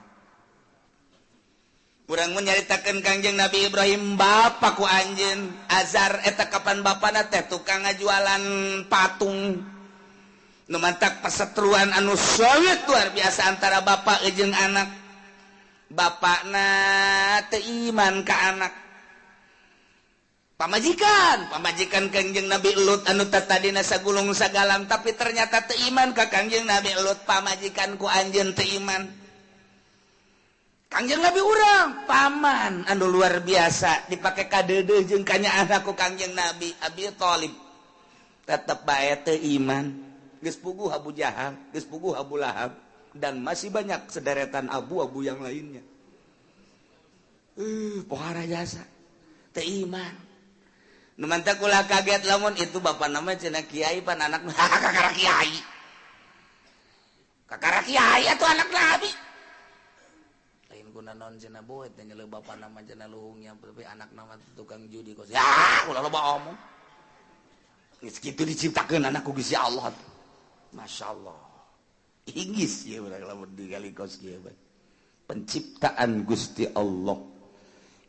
Urang mun nyaritakeun Kangjeng Nabi Ibrahim bapa ku anjeun Azar eta kapan bapana teh tukang ngajualan patung. Nu mantak perseteruan anu solid luar biasa antara bapak jeung anak. Bapakna teu iman ka anak. Pamajikan Kangjeng Nabi Lut anu tadina sagulung sagalang tapi ternyata teu iman ka Kangjeng Nabi Lut, pamajikan ku anjeun teu iman. Kangjeng Nabi urang paman anu luar biasa dipake kadeudeuh jeung kanyaah ku Kangjeng Nabi Abi Thalib. Tetep bae teu iman. Geus puguh Abu Jahal, geus puguh Abu Lahab, dan masih banyak sederetan abu-abu yang lainnya. Pohara jasa teu iman. Nu mantak ulah kaget lamun itu bapak nama cenah kiai pan anak kakara kiai. Kakara kiai atuh anak nabi. Lain guna naon cenah boet teh nyeleuh bapak nama cenah luhungnya tapi anak nama tukang judi kos. Ya, ulah loba omong. Geus kitu diciptakeun anak ku Gusti Allah. Masya Allah. Inggis ya lamun digali kos kieu. Penciptaan Gusti Allah.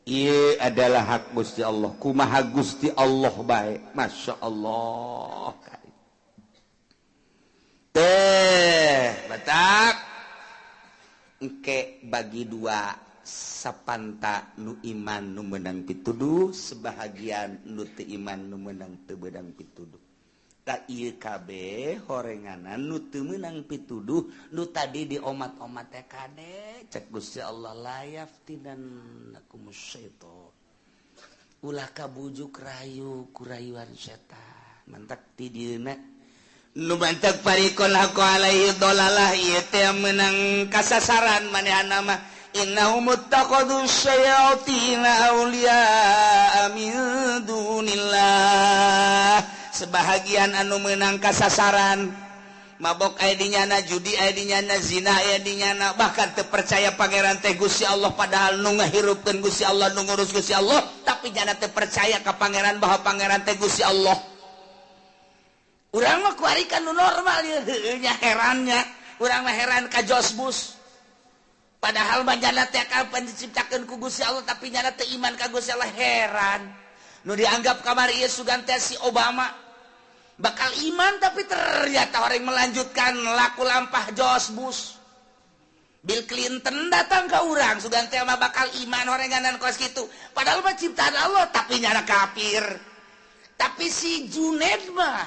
Ieu adalah hak Gusti Allah. Kumaha Gusti Allah bae. Masya Allah. Teh batak engke bagi dua sapanta nu iman nu meunang pituduh, sebahagian nu teu iman nu meunang teu beunang pituduh. Tak ieu kabeh horenganan nu teu meunang pituduh nu tadi di omat-omat teh kade cek Gusti Allah layaftinannakum syaitan. Ulah kabujuk rayu kurayuan setan. Mantak ti dieuna nu mantak parikon haqqa alaihi dolalah ieu teh meunang kasasaran manehna mah innahum ittakhadhu syayatina awliya min dunillah. Sebahagian anu menang kasasaran mabok aya di nyana, judi aya di nyana, zina aya di nyana, bahkan teu percaya pangeran teh Gusti Allah padahal nu ngahirupkeun Gusti Allah, nu ngurus Gusti Allah, tapi nyana teu percaya ka pangeran bahwa pangeran teh Gusti Allah. Urang mah kuari kan nu normal ieu heueuh nya herannya, urang mah heran ka George Bush. Padahal mah nyana teh kapan diciptakeun ku Gusti Allah tapi nyana teu iman ka Gusti Allah, heran. Nu dianggap kamari ieu sugan teh si Obama bakal iman tapi ternyata orang melanjutkan laku lampah George Bush. Bill Clinton datang ke urang sugan teh mah bakal iman orenganan kos kitu. Padahal mah ciptaan Allah tapi nyana kafir. Tapi si Junaid mah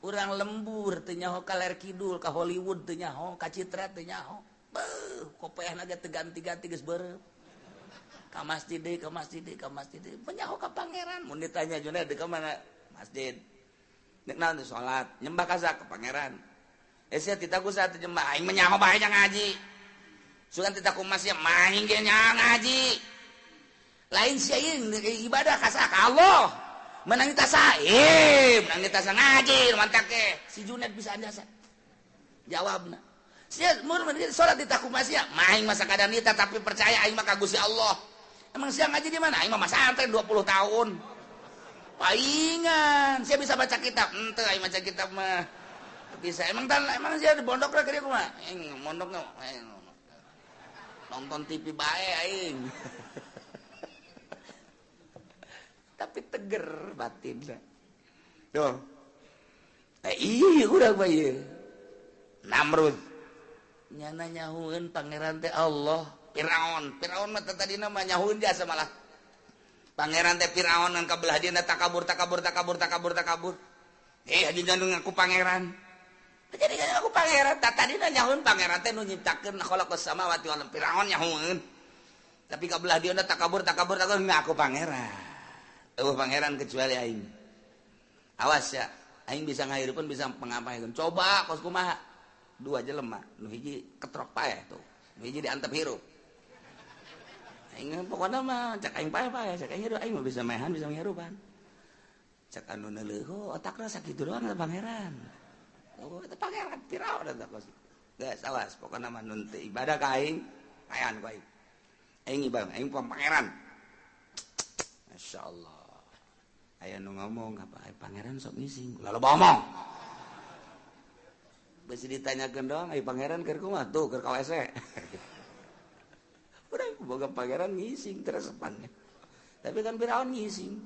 urang lembur teu nyaho ka ler kidul, ka Hollywood teu nyaho, ka Citra teu nyaho. Beuh, kopeahna ge teu ganti-ganti geus beureum. Ka masjid deui, ka masjid deui, ka masjid deui. Penyaho ka pangeran. Mun ditanya Junaid ka mana? Masjid. Nek naon salat, nyembah ka ka pangeran. Sia tita ku saat nyembah aing menyaho bae ngaji. Sugan tita ku masih maing ge ngaji. Lain sia ibadah ka ka Allah. Menang tasa, menang tasa ngaji mantak ge. Si Junaid bisa anjasa. Jawabna. Sia mun salat ditakumaha sia? Mah aing mah sakadar nita tapi percaya aing mah ka Gusti Allah. Emang sia ngaji di mana? Aing mah masantren 20 tahun. Paingan, sia bisa baca kitab? Henteu aing baca kitab mah. Bisa. Emang tan emang sia di pondok lah keur kumaha? Aing mondok nonton TV bae aing. Tapi teger batin. Tuh. Iya urang mah ieu. Namrud nyana nyahueun pangeran teh Allah. Firaun, Firaun mah tadina mah nyahueun jasa malah. Pangeran teh Firaun ngan kabelah dieuna takabur takabur takabur takabur takabur. Haji ngaku pangeran. Jadi aku pangeran, tadina nyahueun pangeran teh nu nyiptakeun khalaqas samawati wal ardh. Firaun nyahueun. Tapi kabelah dieuna takabur takabur takabur ngaku pangeran. Eueuh pangeran kecuali aing. Awas ya, aing bisa ngahirupeun bisa pengapaikeun. Coba kos kumaha? Dua jelema, nu hiji ketrok paeh tuh. Nu hiji diantep hirup. Aing pokona mah cak aing paeh-paeh, cak aing hirup aing mah bisa maehan bisa ngirupan. Cak anu neuleuh, otakna sakitu doang eta pangeran. Oh, eta pangeran Firaun eta kos. Geus awas pokona mah nu teu ibadah ka aing, paehan ku aing. Aing ibadah, aing pangeran. Masyaallah. Aya nu ngomong apa pangeran sok ngising. Lalu ngomong. Besi ditanyakeun doang, ai pangeran keur kumaha tuh keur ka WC. Urang boga pangeran ngising teresepannya. Tapi kan Firaun ngising.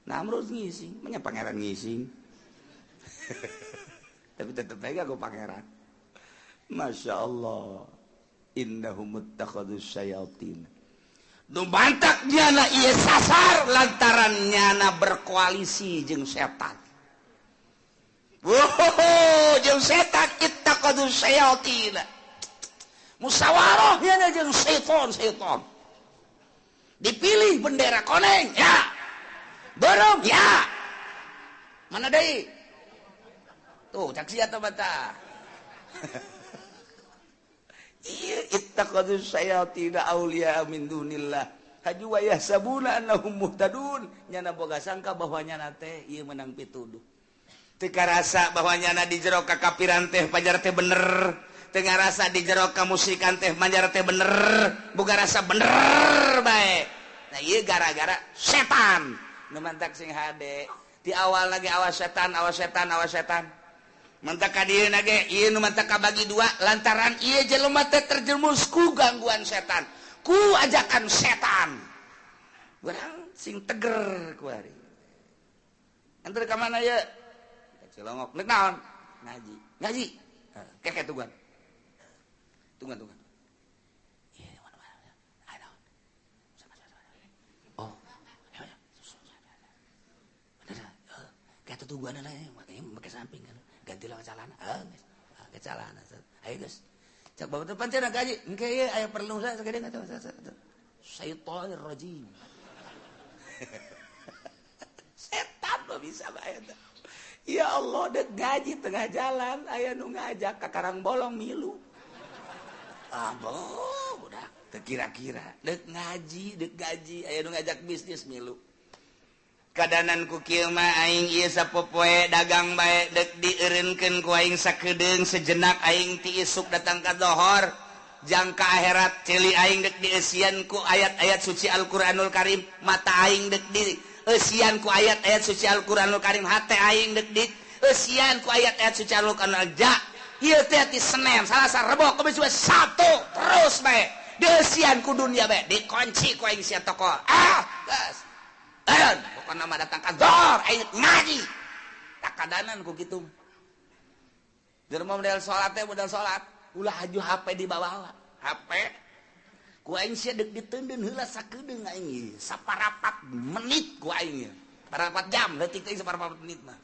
Namrud ngising, menya pangeran ngising. Tapi tetep aja aku pangeran. Masya Allah. Innahum muttakhadus syayatin. Nu mantak nyana ieu sasar lantaran nyana berkoalisi jeung setan. Wow, jeung setan ittaqadu syayatin. Musyawarah nyana jeung setan-setan. Dipilih bendera koneng, ya. Borong, ya. Mana deui? Tuh, cak sia teh mata. Ieu ittaqadu syayatin auliya min dunillah. Haju wa yahsabuna annahum muhtadun. Nyana boga sangka bahwa nyana teh ieu menang pituduh. Teu karasa bahwa nyana di jero kakapiran teh pajar teh bener. Teu ngarasa di jero kamusyrikan teh pajar teh bener. Boga rasa bener bae. Nah ieu gara-gara setan. Nu mantak sing hade. Di awal lagi awas setan, awas setan, awas setan. Mantak ka dieu ge ieu nu mantak kabagi dua lantaran ieu jelema teh terjerumus ku gangguan setan, ku ajakan setan. Urang sing teger ku ari. Antar ka mana ye? Cilongok. Nek naon? Ngaji. Ngaji. Keke tungguan. Tungguan, tungguan. Iya, mana-mana. Ayo. Oh. Bener. Kayak tungguan lah, make samping kan. Gantilah ke celana. Ke celana. Ayo, guys. Cak bapak teh pancen gaji. Engke ieu aya perlu sagede enggak tahu. Syaitonir rajim. Setan mah bisa bae eta. Ya Allah, dek gaji tengah jalan aya nu ngajak ka Karangbolong milu. Ah, budak teu kira-kira dek ngaji, dek gaji aya nu ngajak bisnis milu. Kadanan ku kieu mah aing ieu sapopoe dagang bae dek dieureunkeun ku aing sakedeung sejenak aing ti isuk datang ka dohor jangka akhirat ceuli aing dek dieusian ku ayat-ayat suci Al-Qur'anul Karim, mata aing dek dieusian ku ayat-ayat suci Al-Qur'anul Karim, hate aing dek dieusian ku ayat-ayat suci Al-Qur'anul ja. Ieu teh ti Senin, Salasa, Rebo, Kamis, Jumat, Sabtu terus bae dieusian ku dunia bae dikunci ku aing sia toko. Ah, geus. Eureun, pokona mah datang ka dohor aing ngaji. Takadanan ku kitu. Jelema model salat teh model salat, ulah haju HP dibawa. HP ku aing sia deuk diteundeun heula sakedeung aing saparapat menit ku aing. Parapat jam leutik teh saparapat menit mah.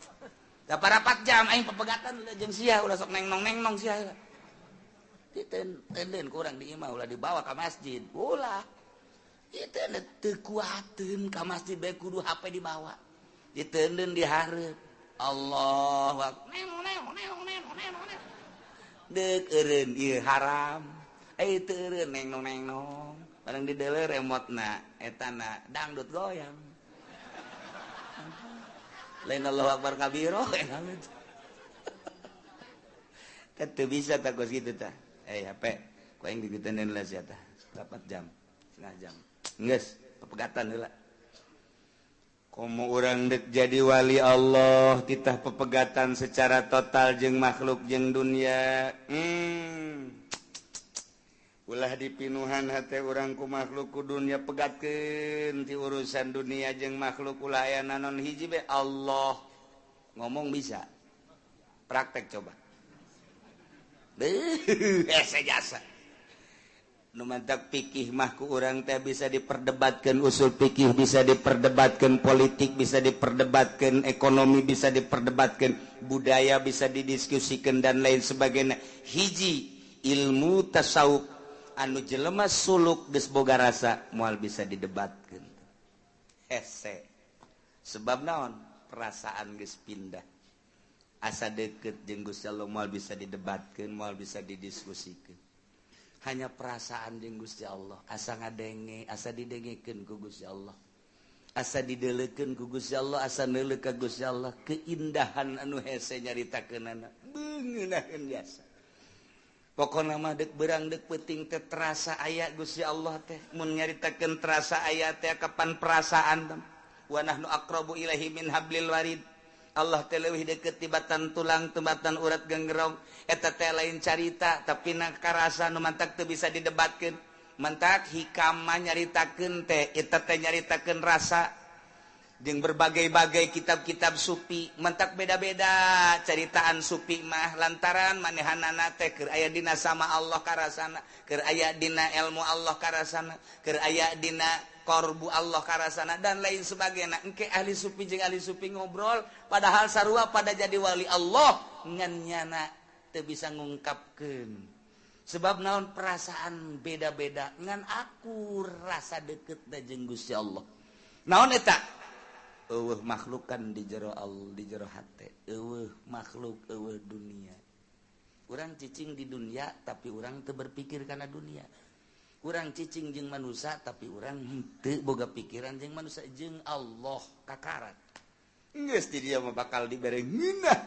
Da parapat jam aing pepegatan ulah jeung sia ulah sok neng-nong sia heula. Diteundeun ku urang di imah ulah dibawa ka masjid. Ulah. Diteundeun teu kuateun ka masjid bae kudu HP dibawa. Diteundeun di hareup. Allahu akbar. Neng neng neng neng neng. Deuk eureun ieu haram. Teu eureun neng nong neng nong. Barang dideuleu remotna etana dangdut goyang. Lain Allahu akbar kabiro. Kan teu bisa tah kos kitu tah. Eh HP ku aing digeuteun lah sia tah. 4 jam, setengah jam. Geus, pepegatan heula. Komo urang dek jadi wali Allah titah pepegatan secara total jeung makhluk jeung dunia. Ulah dipinuhan hate urang ku makhluk ku dunia, pegatkeun ti urusan dunia jeung makhluk, ulah aya nanon hiji be Allah. Ngomong bisa, praktek coba. Beuh, hese jasa. Nu mantak pikih mah ku urang teh bisa diperdebatkan, usul pikih bisa diperdebatkan, politik bisa diperdebatkan, ekonomi bisa diperdebatkan, budaya bisa didiskusikan dan lain sebagainya. Hiji ilmu tasawuf anu jelema suluk geus boga rasa moal bisa didebatkeun. Hese. Sebab naon? Perasaan geus pindah. Asa deket jeung Gusti Allah moal bisa didebatkeun, moal bisa didiskusikeun. Hanya perasaan jeung Gusti Allah, asa ngadenge, asa didengekeun ku Gusti Allah, asa didelekeun ku Gusti Allah, asa neuleuh ka Gusti Allah, keindahan anu hese nyaritakeunana beungeunahkeun jasa. Pokona mah deuk beurang deuk peuting teh terasa aya Gusti Allah teh, mun nyaritakeun terasa aya teh kapan perasaan teh. Wa nahnu aqrabu ilaihi min hablil warid. Allah teh leuwih deukeut tibatan tulang tibatan urat genggerong. Eta teh lain carita tapi na karasa nu mantak teu bisa didebatkeun. Mantak hikam mah nyaritakeun teh eta teh nyaritakeun rasa jeung berbagai-bagai kitab-kitab sufi mantak beda-beda caritaan sufi mah lantaran manehanana teh keur aya dina sama Allah karasana, keur aya dina ilmu Allah karasana, keur aya dina korbu Allah karasana dan lain sebagainya. Engke ahli sufi jeung ahli sufi ngobrol padahal sarua pada jadi wali Allah ngan nyana teu bisa ngungkapkeun. Sebab naon perasaan beda-beda ngan aku rasa deket da jeung Gusti Allah. Naon eta? Eueuh makhlukan di jero Allah, di jero hate. Eueuh makhluk, eueuh dunia. Urang cicing di dunia tapi urang teu berpikir kana dunia. Urang cicing jeung manusia tapi urang henteu boga pikiran jeung manusia jeung Allah kakarat. Geus di dia mah bakal dibere ngeunah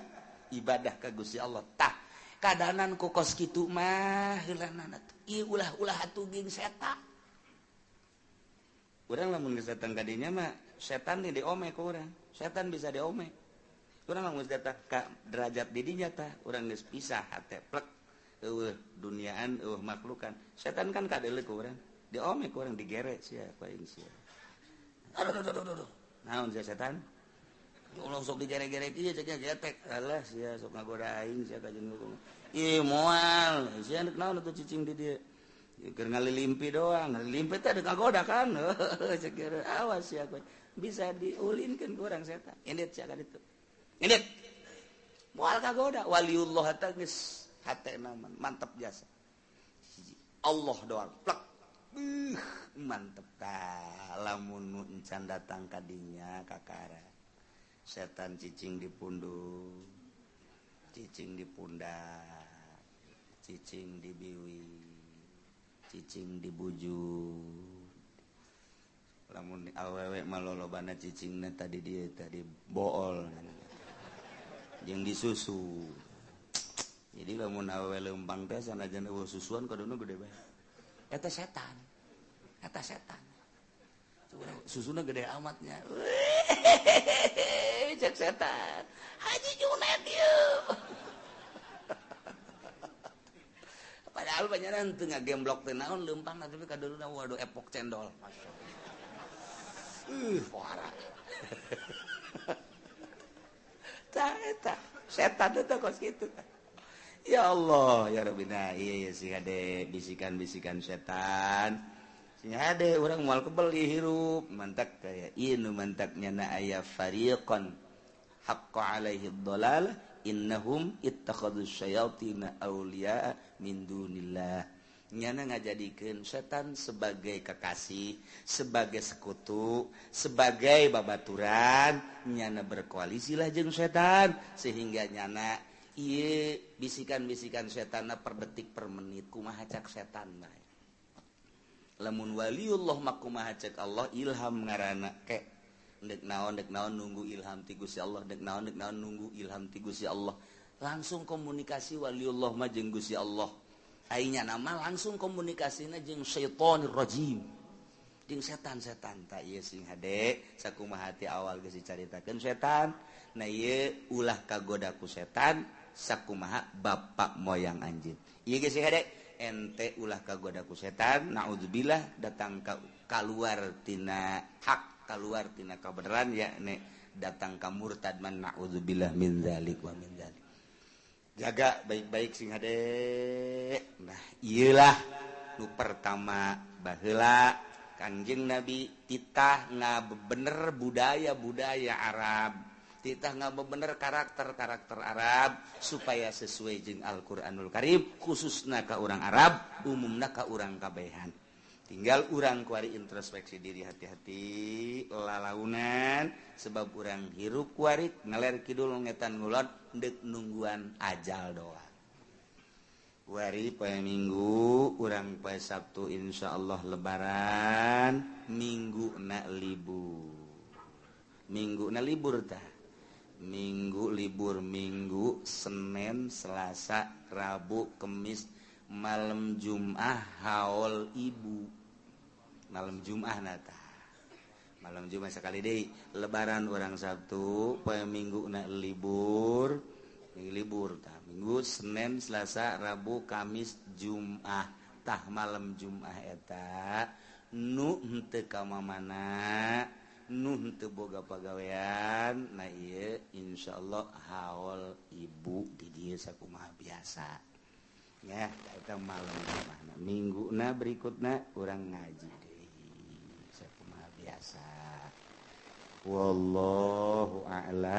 ibadah ka Gusti Allah. Tah kadanan ku kos kitu mah heulanana tuh. Ieu ulah-ulah atuh jeung setan. Urang lamun geus datang ka dinya mah setan di diome ku urang. Setan bisa diome. Urang lamun geus datang ka derajat di dinya tah urang geus pisah hate plek. Eueuh duniaan, eueuh makhlukan. Setan kan kadeuleu ku urang. Diome ku urang digere sia ku aing sia. Aduh aduh aduh aduh. Naon sia setan? Ulah sok digere-gere ieu cek getek. Alah sia sok ngagoda aing sia ka jeung hukum. Ih moal, sia deuk naon atuh cicing di dieu. Keur ngalilimpi doang, ngalilimpi teh deuk ngagoda kan. Cek awas sia ku. Bisa diulinkeun ku urang setan. Indit sia ka ditu. Indit. Moal kagoda waliullah teh geus hatena mantep jasa. Allah doang plek. Mantep ka lamun nu encan datang ka dinya kakara. Setan cicing di pundung, cicing di pundak, cicing di biwi, cicing di bujur. Lamun awewe mah lolobana cicingna tadi dieu tadi bool jeung disusu. Jadi lamun awewe leumpang teh sanajan eueuh susuan kaduna gede bae. Eta setan. Eta setan. Susuna gede amatnya. Cek setan. Haji Junet ieu. Padahal banyaran teu ngagemblok teh naon leumpang tapi kaduna waduh epok cendol. Masyaallah. Parah. Tah eta setan teh kos kitu. Ya Allah, ya Rabbina, iya sih hade bisikan-bisikan setan. Sing hade urang moal kebel hirup, mantak kaya ieu nu mantak nyana aya fariqan haqqa alaihi dhalal innahum ittakhadhus syayatina awliya min dunillah. Nyana ngajadikeun setan sebagai kekasih, sebagai sekutu, sebagai babaturan, nyana berkoalisilah jeung setan sehingga nyana ieu bisikan-bisikan setanna per detik per menit kumaha cak setan bae. Lamun waliullah mah kumaha cek Allah ilham ngaranna ke dek naon nunggu ilham ti Gusti Allah, dek naon nunggu ilham ti Gusti Allah. Langsung komunikasi waliullah mah jeung Gusti Allah. Ainya nama langsung komunikasina jeung syaitonir rajim. Jeung setan-setan tak ieu sing hade sakumaha hati awal geus dicaritakeun setan. Nah ieu ulah kagoda ku setan sakumaha bapak moyang anjeun. Ieu geus sing hade ente ulah kagoda ku setan, naudzubillah datang ka kaluar tina hak, kaluar tina kabeneran ya nek datang ka murtad man naudzubillah min zalik wa min zalik. Jaga baik-baik sing hade. Nah ieulah nu pertama baheula Kangjeng Nabi titah ngabener budaya-budaya Arab, titah ngabener karakter-karakter Arab supaya sesuai jeung Al-Qur'anul Karim, khususna ka urang Arab, umumna ka urang kabehan. Tinggal urang kuari introspeksi diri, hati-hati lalaunan sebab urang hirup kuari ngaler kidul ngetan ngulon deuk nungguan ajal doang. Kuari poe Minggu, urang poe Sabtu insyaallah lebaran, Minggu na libur. Minggu na libur tah. Minggu libur, Minggu, Senin, Selasa, Rabu, Kemis, malam Jum'ah haul ibu. Malam Jum'ah nata. Malam Jumat sekali deui, lebaran urang Sabtu, poe Minggu na libur. Minggu libur tah. Minggu, Senin, Selasa, Rabu, Kamis, Jum'ah. Tah malam Jum'ah eta nu henteu ka mamana, nu henteu boga pagawean. Nah ieu insyaallah haul ibu di dieu sakumaha biasa. Ya, eta malam Jum'ah. Mingguna berikutna urang ngaji deui sakumaha biasa. Wallahu a'lam.